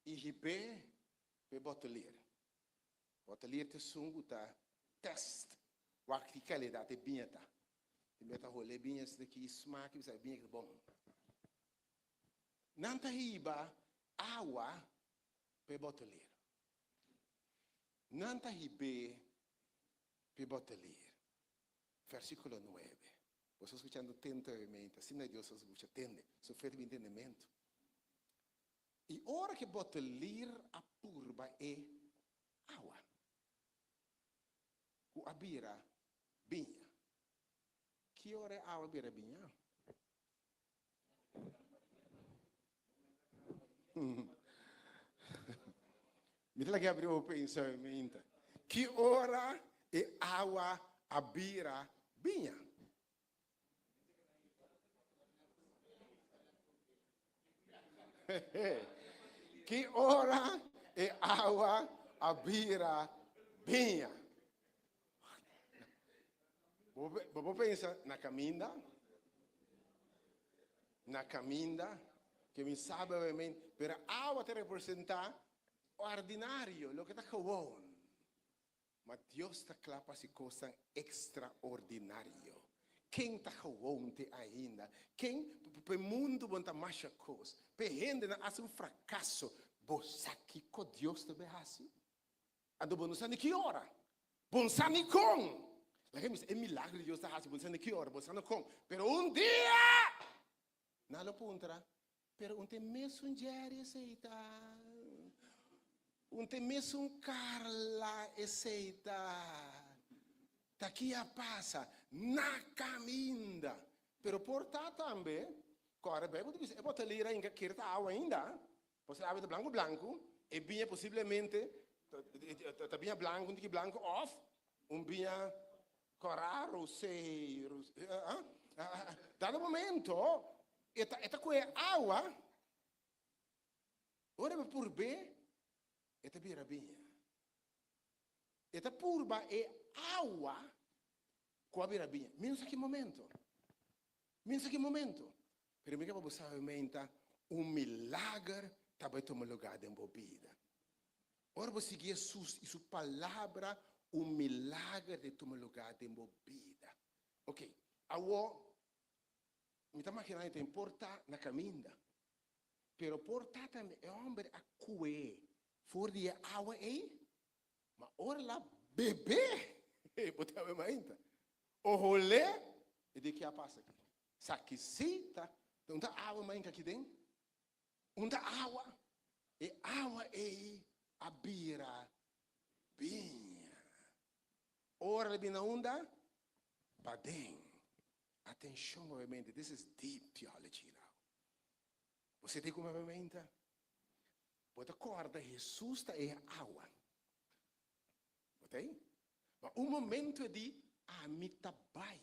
i hib'é pa e botelier. Botelier ta esun ku ta test wak ki kalidat e biña ta. Tin bia ta hole e biña esaki ki smak i bisa e biña aki ta bon. Nan ta hiba awa pa e botelier. Nan ta hib'é pa e botelier. Versíkulo nuebe. Bo sta skuchando atentamente, asina Dios ta skucha, tende, su fe di entendementu. I ora ku e botelier a purba e awa ku a bira biña. Ki ora e awa bira biña? Mi ta laga abri bo pensamentu. Ki ora e awa a bira biña? Ki ora e awa a bira biña? Bo por pensa na caminda, na caminda, ke mi sabe obviamente, pero awa ta representa ordinario, loke ta gewoon. Ma Dios ta kla pa hasi kosnan ekstraordinario. Ken ta gewoon te ainda? Ken pa e mundu bo no ta masha kos? Pa e hendenan hasi un frakaso. Bo sa kiko Dios ta bai hasi? Anto bo no sa ni ki ora. Bo no sa ni kon. Laga mi bisa, e milagro di Dios ta hasi, bo no sa ni ki ora, bo no sa ni kon. Pero un dia nan lo puntra, Pero un ta e mesun Jerry esei ta? Un ta e mesun Carla esei ta? Ta ki a pasa? Na caminda. Pero por ta tambe, cu ora Bijbel ta bisa e botelera ainda kere ta awa ainda, pasobra e awa ta blancu blancu, e biña posiblemente ta biña blancu, un tiki blancu of un biña Kòrá, rosé, rosé, Dado momento e ta e ta kohe awa, ora e purb'é, e ta bira biña. E ta purba e awa ku a bira biña. Mi no sa ki momento. Mi no sa ki momento. Pero mi ke pa bo sabe meinta un milager ta bai tuma lugá den bo bida. Ora bo sigui Hesus i su Palabra, un milager ta tuma lugá den bo bida. Ok, awor, mi ta maginá e ta importá na kaminda, pero por ta tambe e hòmber a kue for di e awa ei, ma ora el a bebe, bo ta haber mainta, o holé, e di ke a pasa aki? Sa ki si ta, un ta awa mainta aki den? Un ta awa? E awa ei a bira biña. Ora el a bin na unda? Paden. Atenshon, obviamente, this is deep theology now. Bo tin ku mente? Bo ta kòrda Hesus ta e awa. Bo tin? Ma un momento di ami ta bai.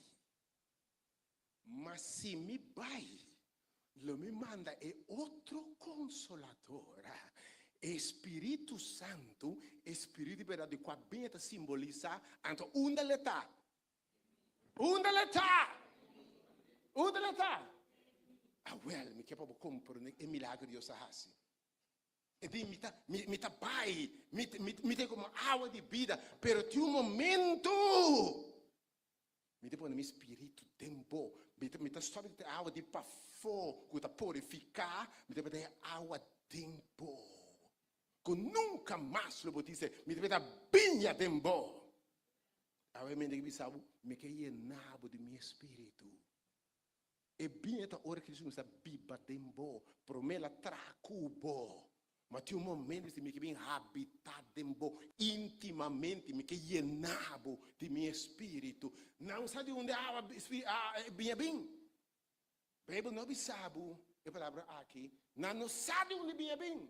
Ma si mi bai, lo mi manda e otro konsoladó, e Spiritu Santu, e Spiritu di berdat, di kua biña ta simbolisá, anto unda e ta? Unda e ta? Unda e ta? Ah, well, mi ke pa komprondé e milager di Dios a hasi. E di mi ta, mi ta bai, mi ta komo awa di bida, pero tin un momento mi ta pone mi spiritu den bo, mi ta stòp di awa di pafó, ku ta purifiká, mi ta pone awa den bo. Ku nunka mas lo bo dice, mi ta biña den bo. Awe mi ta bisa bo, mi ke yena bo di mi spiritu. E biña ta ora Kristu kuminsá biba den bo, promé el a traha ku bo. Ma tin un momento si mi ke bin habitá den bo íntimamente, mi ke yena bo di mi spiritu. Nan sa di unda awa biña bin. Beibel no bisa bo e palabra aki, nan no sa di unda biña bin.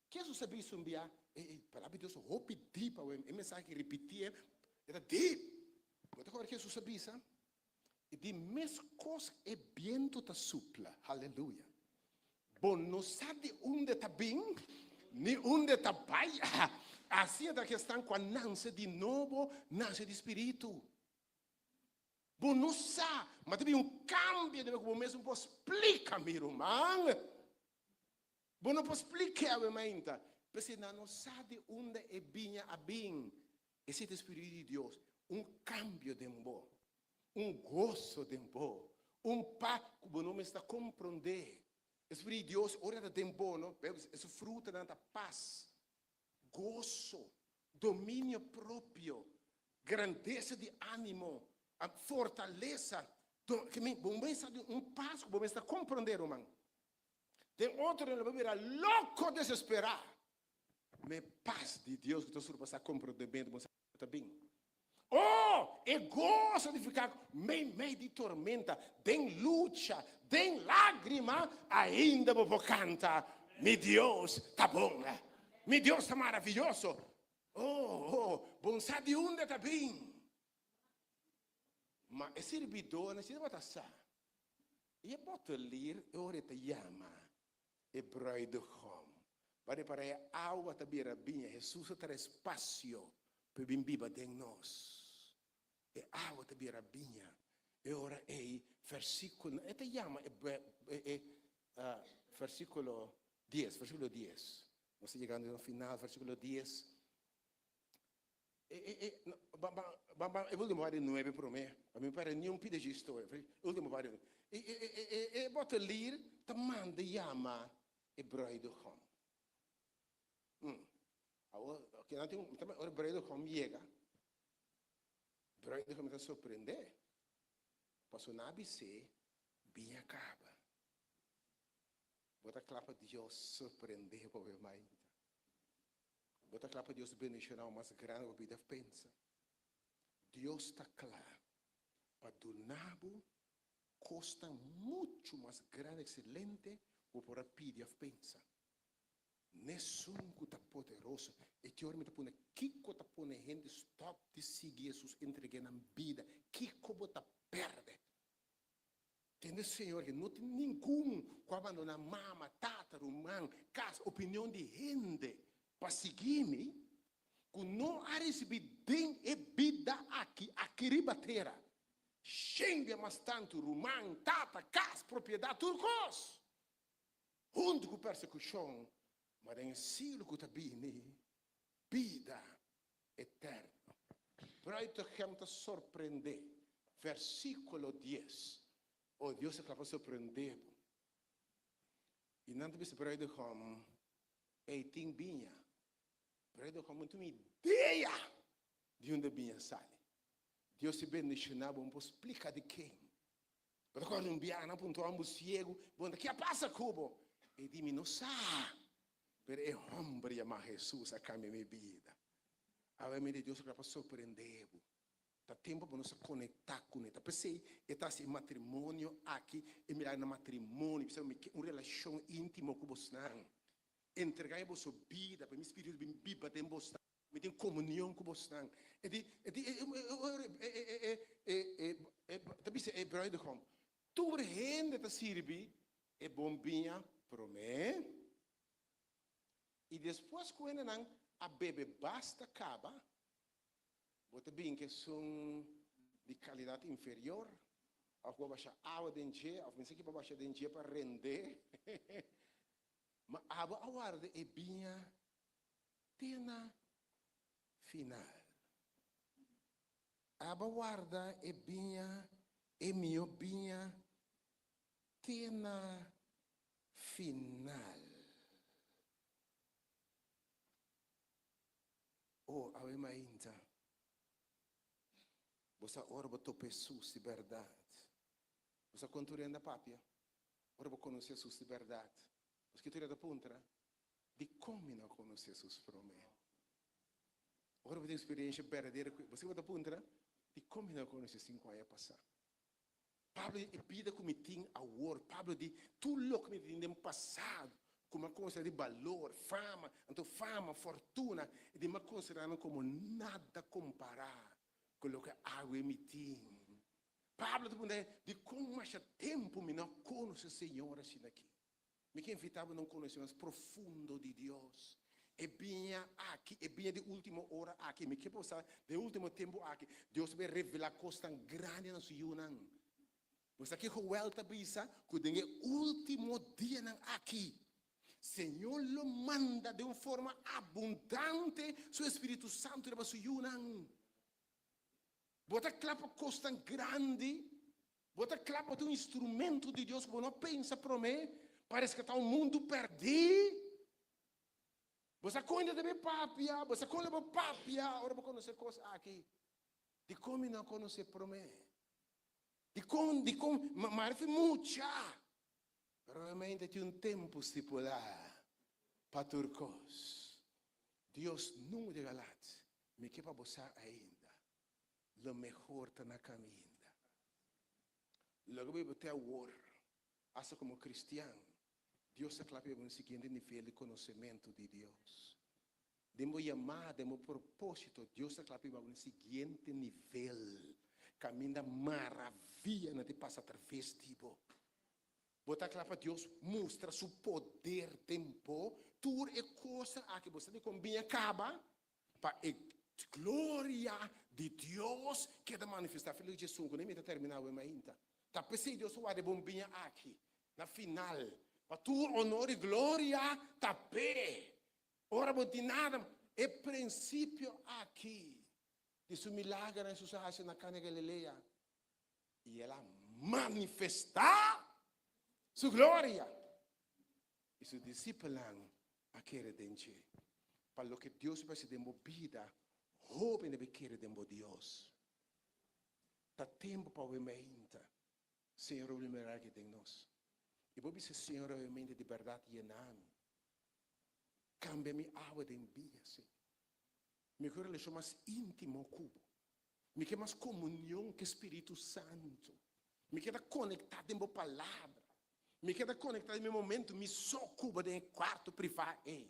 Ke Hesus a bisa un bia? E palabra di Dios hopi deep, e mensahe ripití, e ta deep. Bo ta kòrda ke Hesus a bisa? E di meskos e bientu ta supla. Aleluya. Bo no sa di unda ta bin, ni unda ta bai. Asina ta esnan ku a nase di nobo, nase di spiritu. Bo no sa, ma tin un kambio di ku bo mes no por splika, mi ruman. Bo no por splika, mainta. Pasobra nan no sa di unda e biña a bin. Esei ta spiritu di Dios. Un kambio den bo. Un goso den bo. Un pas ku bo no ta komprondé. Spiritu di Dios, ora ta den bo, no? E frutanan ta pas, goso, dominio propio, grandesa di ánimo, fortalesa. Bo pensa un pas ku bo ta komprondé, ruman. Den otro, lo bira loko desesperá. Ma pas di Dios ku ta surpasá komprondementu, bo ta bin. Oh, e goso di fica meimei di tormenta, den lucha, den lágrima, ainda bo por kanta, mi Dios ta bon, mi Dios ta maravioso. Oh, bo n' sa di unda ta bin. Ma e sirbidó no tabata sa. E botelier e ora ta yama e bruidegom. Pa para e awa ta bira biña. Hesus a traha espasio pa bin biba den nos. E awa ta bira biña. E ora e versíkulo, e ta yama e versíkulo 10, versíkulo 10. Nos ta yegando na final, versíkulo 10. E, no, ba, ba, ba, e último parte 9 promé. Pa mi para ni un pida di historia. Último parte. E botelier ta manda yama e bruidegom. Awor, ora bruidegom yega, bruidegom ta sorprendé. Paso nan a bis'é, biña a kaba. Bo ta kla pa Dios sorprendé bo mainta? Bo ta kla pa Dios bendishoná mas grandi ku bida pensa? Dios ta kla pa duna bo kosnan muchu mas grandi, ekselente, ku por a pidi òf pensa. N'esun ku ta poderoso. E teoria mi ta pone, kiko ta pone hende stòp di sigui Hesus, entregá nan bida? Kiko bo ta pèrdè? Tende Señor ku no tin ningun ku abandoná mama, tata, ruman, kas, opinion di hende pa sigui mi, ku no a risibí den e bida aki riba tera, 100 mas tantu ruman, tata, kas, propiedat, tur kos, huntu ku persekushon, ma den siglo ku ta bini. bida eterno. Bruidegom ta sorprendé. Versíkulo dies. O Dios ta kla pa sorprendé bo. I nan ta bisa bruidegom, Ei tin biña. Bruidegom no tin un idea di unda e biña sali. Dios ta bendishoná bo, bo por splika di ken. Bo ta kòrda un biaha nan puntra un siegu, Bo ke a pasa ku bo? E di, Mi no sa, pero e hòmber yamá Hesus a kambia mi bida. Awe mi di Dios a kla pa sorprendé bo. Ta tempu pa nos a konektá kuné. Ta p'esei e ta hasi e matrimonio aki, e milager na matrimonio. Bisa mi ke un relashon íntimo ku bosnan. Entregá mi boso bida pa mi spiritu bin biba den bosnan. Mi tin komunion ku bosnan. E di, e di, e, e, e, e, e, e, ta bisa e bruidegom, Tur hende ta sirbi e bon biña promé, i despues ku hendenan a bebe basta kaba, Bo ta bin ku esun di kalidat inferior, òf bo a basha awa den dje, òf mester ki bo a basha den dje pa rendé. Ma abo a warda e biña te na final. Abo a warda e biña, e mihó biña, te na final. O, awe mainta, bo sa ora bo topa Hesus di bèrdat. Bo sa kon tur hende a papia ora bo konosé Hesus di bèrdat. Bo skitur e ta puntra, Dikon mi no a konosé Hesus promé? Ora bo tin eksperensia berdadero ku e, bo sa ke bo ta puntra, Dikon mi no a konosé sinku aña pasá? Pablo di, E bida ku mi tin awor. Pablo di, Tur loke mi tin den pasado ku mi a konsiderá di balor, fama, anto fama, fortuna, e di mi a konsiderá nan komo nada kompará ku loke awe mi tin. Pablo ta puntra, Dikon masha tempu mi no a konosé Señor asina aki? Mi ke invitá bo na un konosé mas profundo di Dios. E biña aki, e biña di último ora aki, mi ke bo sa, den último tempu aki, Dios ta bai revelá kosnan grandi na su yunan. Bo sa ke Joel ta bisa? Ku den e último dianan aki, Señor lo manda den un forma abundante su Espíritu Santu riba su yunan. Bo ta kla pa kosnan grandi? Bo ta kla pa ta un instrumento di Dios ku bo no a pensa promé pa reskatá un mundu pèrdí? Bo sa kon ta debe papia, bo sa kon lo bo papia ora bo konosé kos aki. Dikon mi no a konosé promé? Dikon, dikon, m'a refi mucha. Pero obviamente tin un tempu stipulá pa tur kos. Dios nunca yega lat. Mi ke pa bo sa ainda, lo mehor ta na kaminda. Loke bo biba te awor, asta komo kristian, Dios ta kla pa yega un siguiente nivel di konosementu di Dios. Den bo yamada, den bo propósito, Dios ta kla pa hiba bo na e siguiente nivel, kaminda maravianan ta pasa atraves di bo. Bo ta kla pa Dios mustra su poder den bo? Tur e kosnan aki bo sa di kon biña kaba pa e gloria di Dios keda manifestá. Felipe Djesun, ku ne mi ta terminá awe mainta. Ta p'esei Dios a warda e bon biña aki na final, pa tur honor i gloria ta p'e. Ora bo tin nada, e prinsipio aki di su milagernan Hesus a hasi na Kana Galilea, i el a manifestá su gloria, i su disipelnan a kere den dje. Pa loke Dios a hasi den bo bida, hopi debe kere den bo Dios. Ta tempu pa awe mainta, Señor a bini aki den nos. I bo bisa, Señor, awe mainta di bèrdat yena mi. Kambia mi awa den biña, Señor. Mi ke un relashon mas íntimo ku bo. Mi ke mas komunion ku e Spiritu Santu. Mi ke ta konektá den bo Palabra. Mi ke ta konektá den mi momentu mi so ku bo den e kuarto privá ei.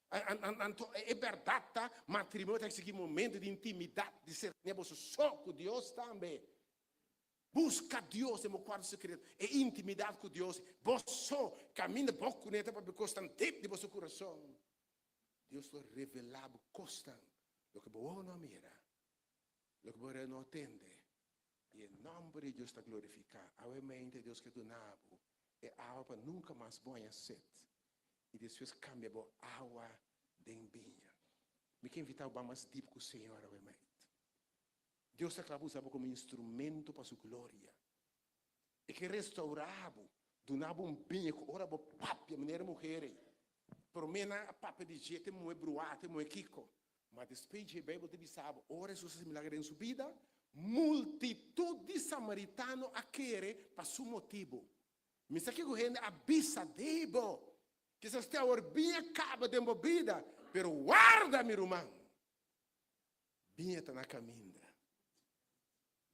Anto e bèrdat ta, matrimonio ta eksigí momentu di intimidat, di serkania boso so ku Dios tambe. Buska Dios den bo kuarto sekreto, e intimidat ku Dios, bo so, kaminda bo kuné ta papia kosnan dip di boso kurason. Dios lo revelá bo kosnan, loke bo wowo no a mira, loke bo orea no a tende, i e nòmber di Dios ta glorifiká. Awe mente Dios ke duna bo e awa pa nunka mas bo haña set, i despues kambia bo awa den biña. Mi ke invitá bo ban mas dip ku Señor awe mait. Dios ta kla pa usa bo komo instrumento pa su gloria. E ke restaurá bo, duna bo un biña ku ora bo papia manera muher ei. Promé nan a papia di dje te muhé bruá, te muhé kiko. Ma despues dje Beibel ta bisa bo, ora Hesus a hasi milager den su bida, multitut di samaritano a kere pa su motibu. Mi sa kiko hende a bisa di bo. Kisas te awor biña kaba den bo bida, pero warda, mi ruman! Biña ta na kaminda.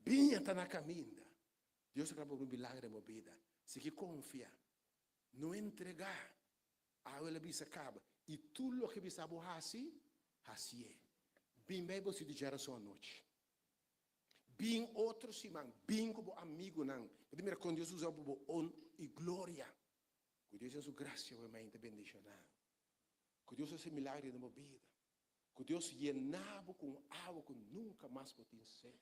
Biña ta na kaminda. Dios a kaba un milagro den bo bida. Sigui konfia. No entregá. Awe el a bisa kaba. I tur loke bisa bo hasi, hasié. Bin bai bo sitio djarason anochi. Bin otro siman. Bin ku bo amigunan. Bo ta mira kon Dios usa bo pa bo on i gloria. Ku Dios den su grasia bo ta bendishoná. Ku Dios hasi milagro den bo bida. Ku Dios yena bo ku un awa ku nunka mas bo tin sed.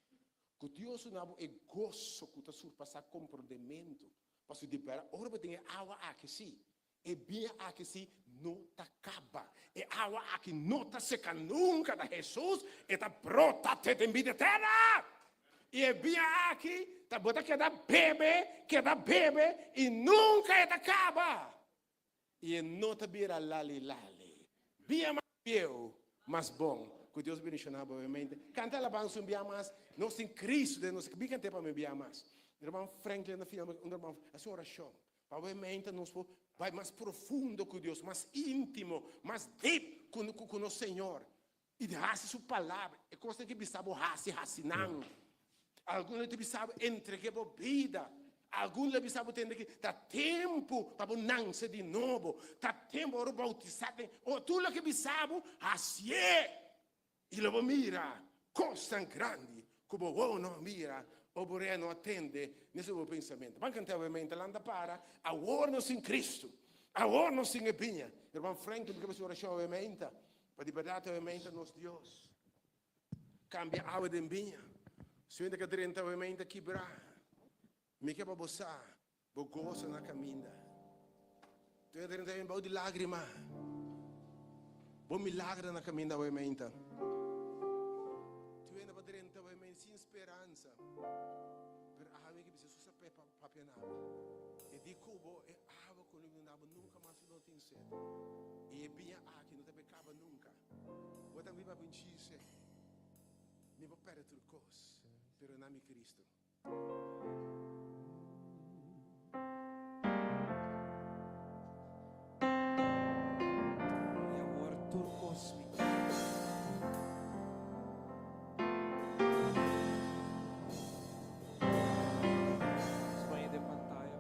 Ku Dios duna bo e goso ku ta surpasá komprondementu. Pasobra di bèrdat ora bo tin e awa aki sí, e biña aki sí no ta kaba. E awa aki no ta seka nunka. Ta Hesus, e ta brota te den bida eterna. I e biña aki ta bo ta keda bebe, keda bebe i nunka e ta kaba. I e no ta bira lali lali. Bia mas bieu, mas bon. Ku Dios bendishoná bo obviamente. Kanta alabansa un bia mas. Nos tin Cristo den nos. Bin kant'é pa mi un bia mas. Herman Franklin na final un herman hasi un orashon. Pa obviamente nos por bai mas profundo ku Dios, mas íntimo, mas deep ku nos Señor. I di hasi su palabra. E kosnan ke bisa bo hasi, hasi nan. Algun lo ta bisa bo entrega bo bida. Algun lo bisa bo tende ki ta tempu pa bo nanse di nobo. Ta tempu ora bo bautisá den. O tur loke bisa bo, hasié. I lo bo mira kosnan grandi ku bo wowo no a mira o bo orea no a tende ni su bo pensamentu. Ban kanta obviamente lanta para, awor nos tin Kristu. Awor nos tin e biña. Herman Franklin mi ke hasi orashon obviamente. Pa di bèrdat awe meinta nos Dios kambia awe den biña. Si hende ka drenta awe meinta kibrá, mi ke pa bo sa bo goso na kaminda. Tu hende drenta awe bou di lágrima, bo milagro na kaminda awe meinta. Tu hende pa drenta awe meinta sin speransa, pero awe ke bisa su sa papia na bo. E di ku bo e awa ku lo duna bo nunka mas lo no tin sed. I e biña aki no ta bay kaba nunka. Bo ta biba bin djise, Mi por perde tur kos, pero na mi Cristo. I awor tur kos mi tin. Spaña den pantaya.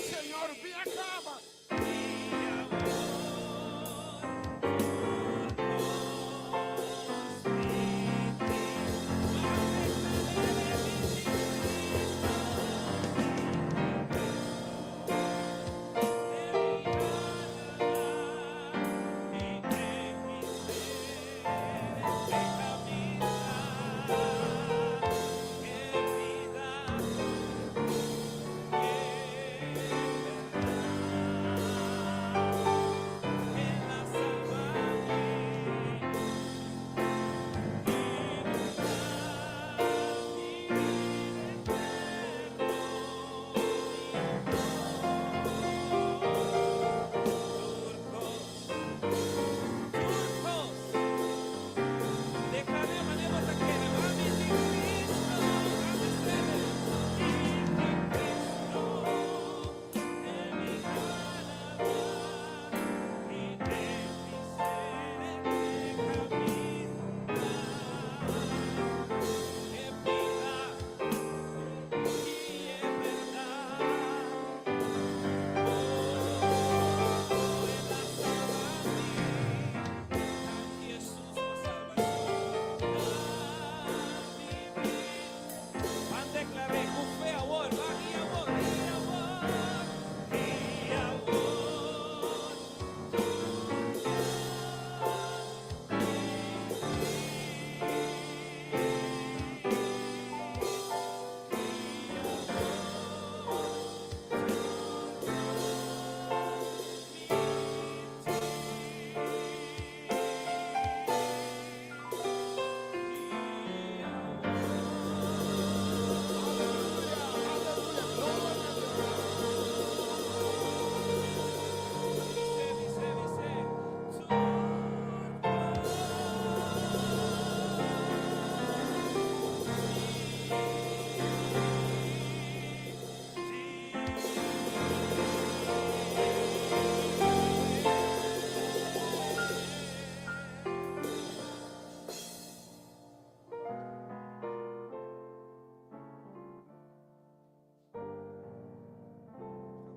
Señor, biña kaba.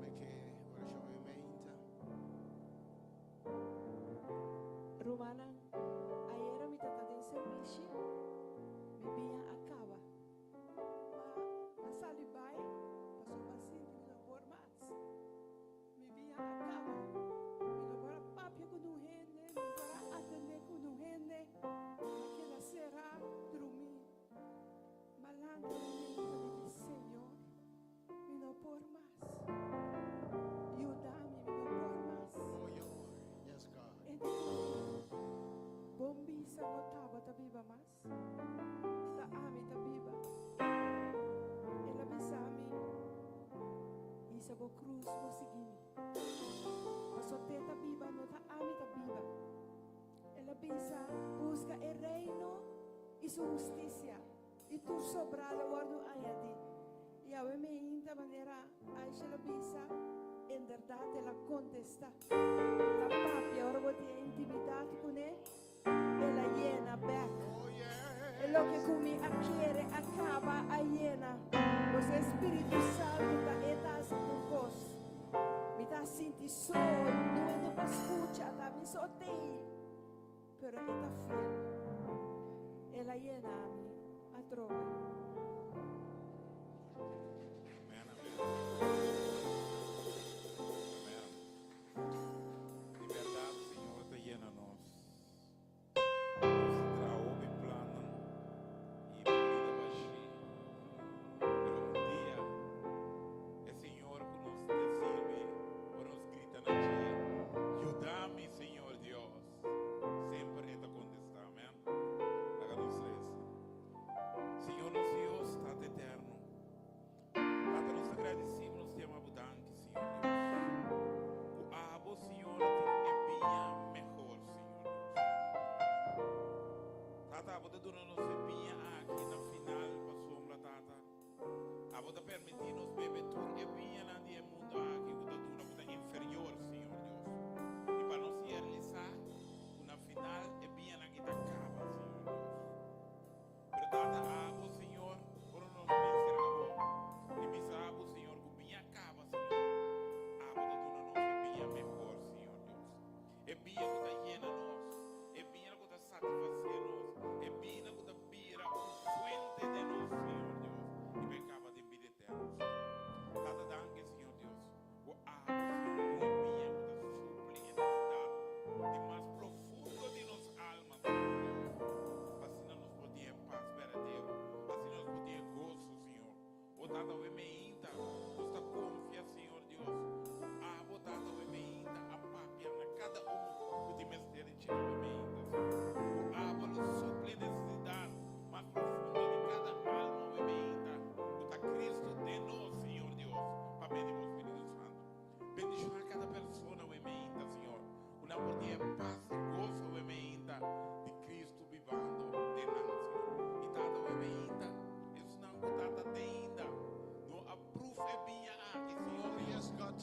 Prome ke orashon e meinta. Rumannan, ayera mi ta ta den servishi, mi biña a kaba. Ma a sali bai, pasobra a sinti mi no por mas. Mi biña a kaba. Mi no por a papia ku nun hende, mi no por a atendé ku nun hende. Mi a keda será, drumí. Malanta mi mente mi di, Señor, mi no por mas. Yuda mi, mi no por mas. Oh, Lord. Yes, God. E di ku mi, Bon bisa no tabata biba mas, ta ami ta biba. El a bisa mi, Hisa bo krus, bo sigui mi. Paso te ta biba, no ta ami ta biba. El a bisa, Buska e Reino i su hustisia, i tur sobrá lo wòrdu añadí. I awe meinta manera Aisha lo bisa, Inderdat el a kontestá. El a papia ora bo tin e intimidat kuné, el a yena bèk. E loke ku mi a kere a kaba a yena. Pues e Spiritu Santu ta e ta hasi tur kos. Mi ta sinti so, no pa skucha, ta mi so tei. Pero e ta fiel. El a yena mi atrobe. Amen, amen. Amen. Di berdad Señor ta yena nos. Nos ta traha hopi plannan y pa bida bashi. Pero un dia e Señor cu nos ta sirbi ora nos grita na dje, Yuda mi, Señor Dios! Semper e ta contesta. Amen. Laga nos reza. Señor nos Dios, Tata Eterno, Tata nos ta gradeci bo, nos ta yama bo danki, Señor Dios, cu abo, Señor, tin e biña mehor, Señor Dios. Tata, abo ta duna nos e biña aki na final pasobra, Tata, abo ta permiti nos bebe tur e biñanan di e mundo aki cu ta duna cu ta inferior, Señor Dios. Y pa nos realisa cu na final e biñanan aki ta caba, Señor Dios. Pero Tata, abo, Señor, ora nos bin cerca bo y bisa abo, Señor, cu biña caba, Señor.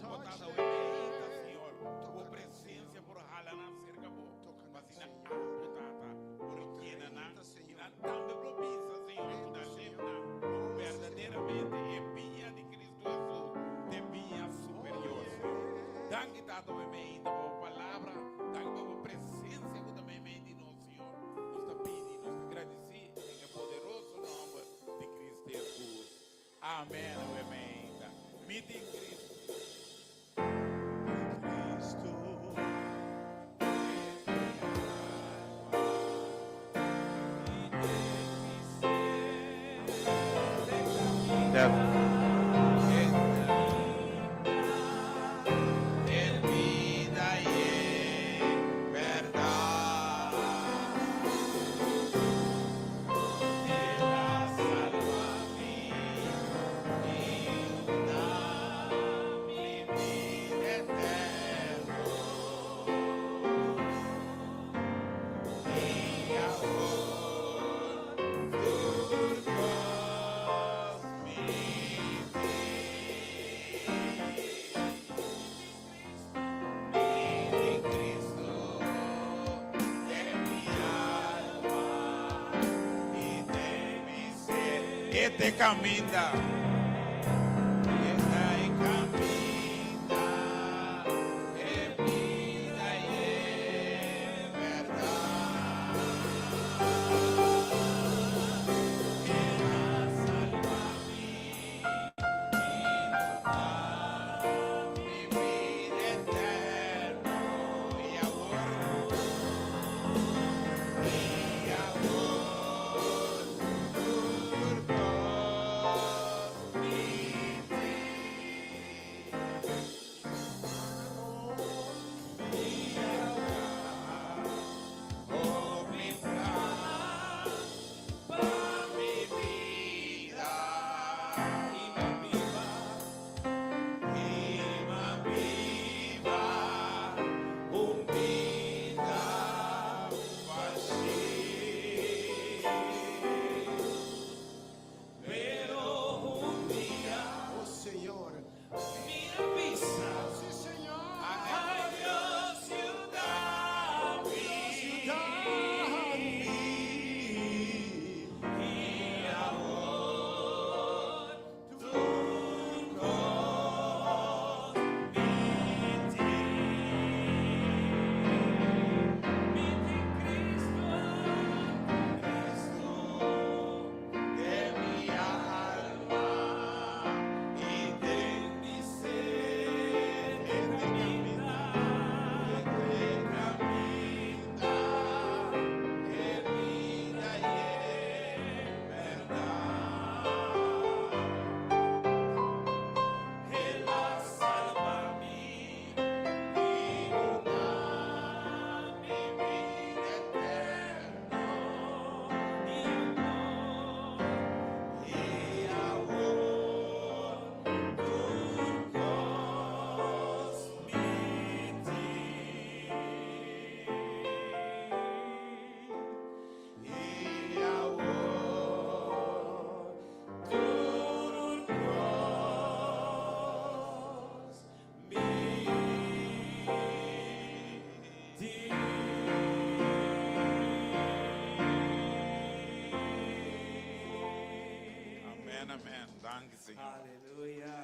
Bo Tata awe meinta, Señor, Bo presencia por hala nan cerca Bo, pa asina Abo, Tata, por yena nan y nan tambe por bisa, Señor, cu nan lepnan cu berdaderamente e biña di Cristo Hesus ta e biña superior, Señor. Danki, Tata, awe meinta pa Bo palabra, danki pa Bo presencia cu ta meimei di nos, Señor. Nos ta pidi, nos ta gradici den e poderoso nomber di Cristo Hesus. Amen awe meinta. Mi tin Cristo. Cristo. En bida y en berdad. El a salva mi y duna mi bida eterno. Y awor tur cos mi tin. Mi tin Cristo den mi alma y den mi ser. E ta e caminda. E ta e caminda, e bida y e berdad. El a salva mi y duna mi bida eterno. Y awor, y awor, tur cos mi tin. Mi hopi plan pa mi bida. Y mi biba, Y mi biba un bida bashí. Pero un dia Oh Señor. mi a bisa, Sí, Señor. Ay Dios, yuda mi. Yuda mi. Y awor, tur cos mi tin. Mi tin Cristo, Cristo den mi alma y den mi ser, e ta caminda, e ta caminda, e bida y e berdad. El a salva mi Y duna mi bida eterno. Y awor, Y awor, tur cos mi tin. Y awor, Tur cos mi tin. Amen, amen. Danki, Señor. Aleluya.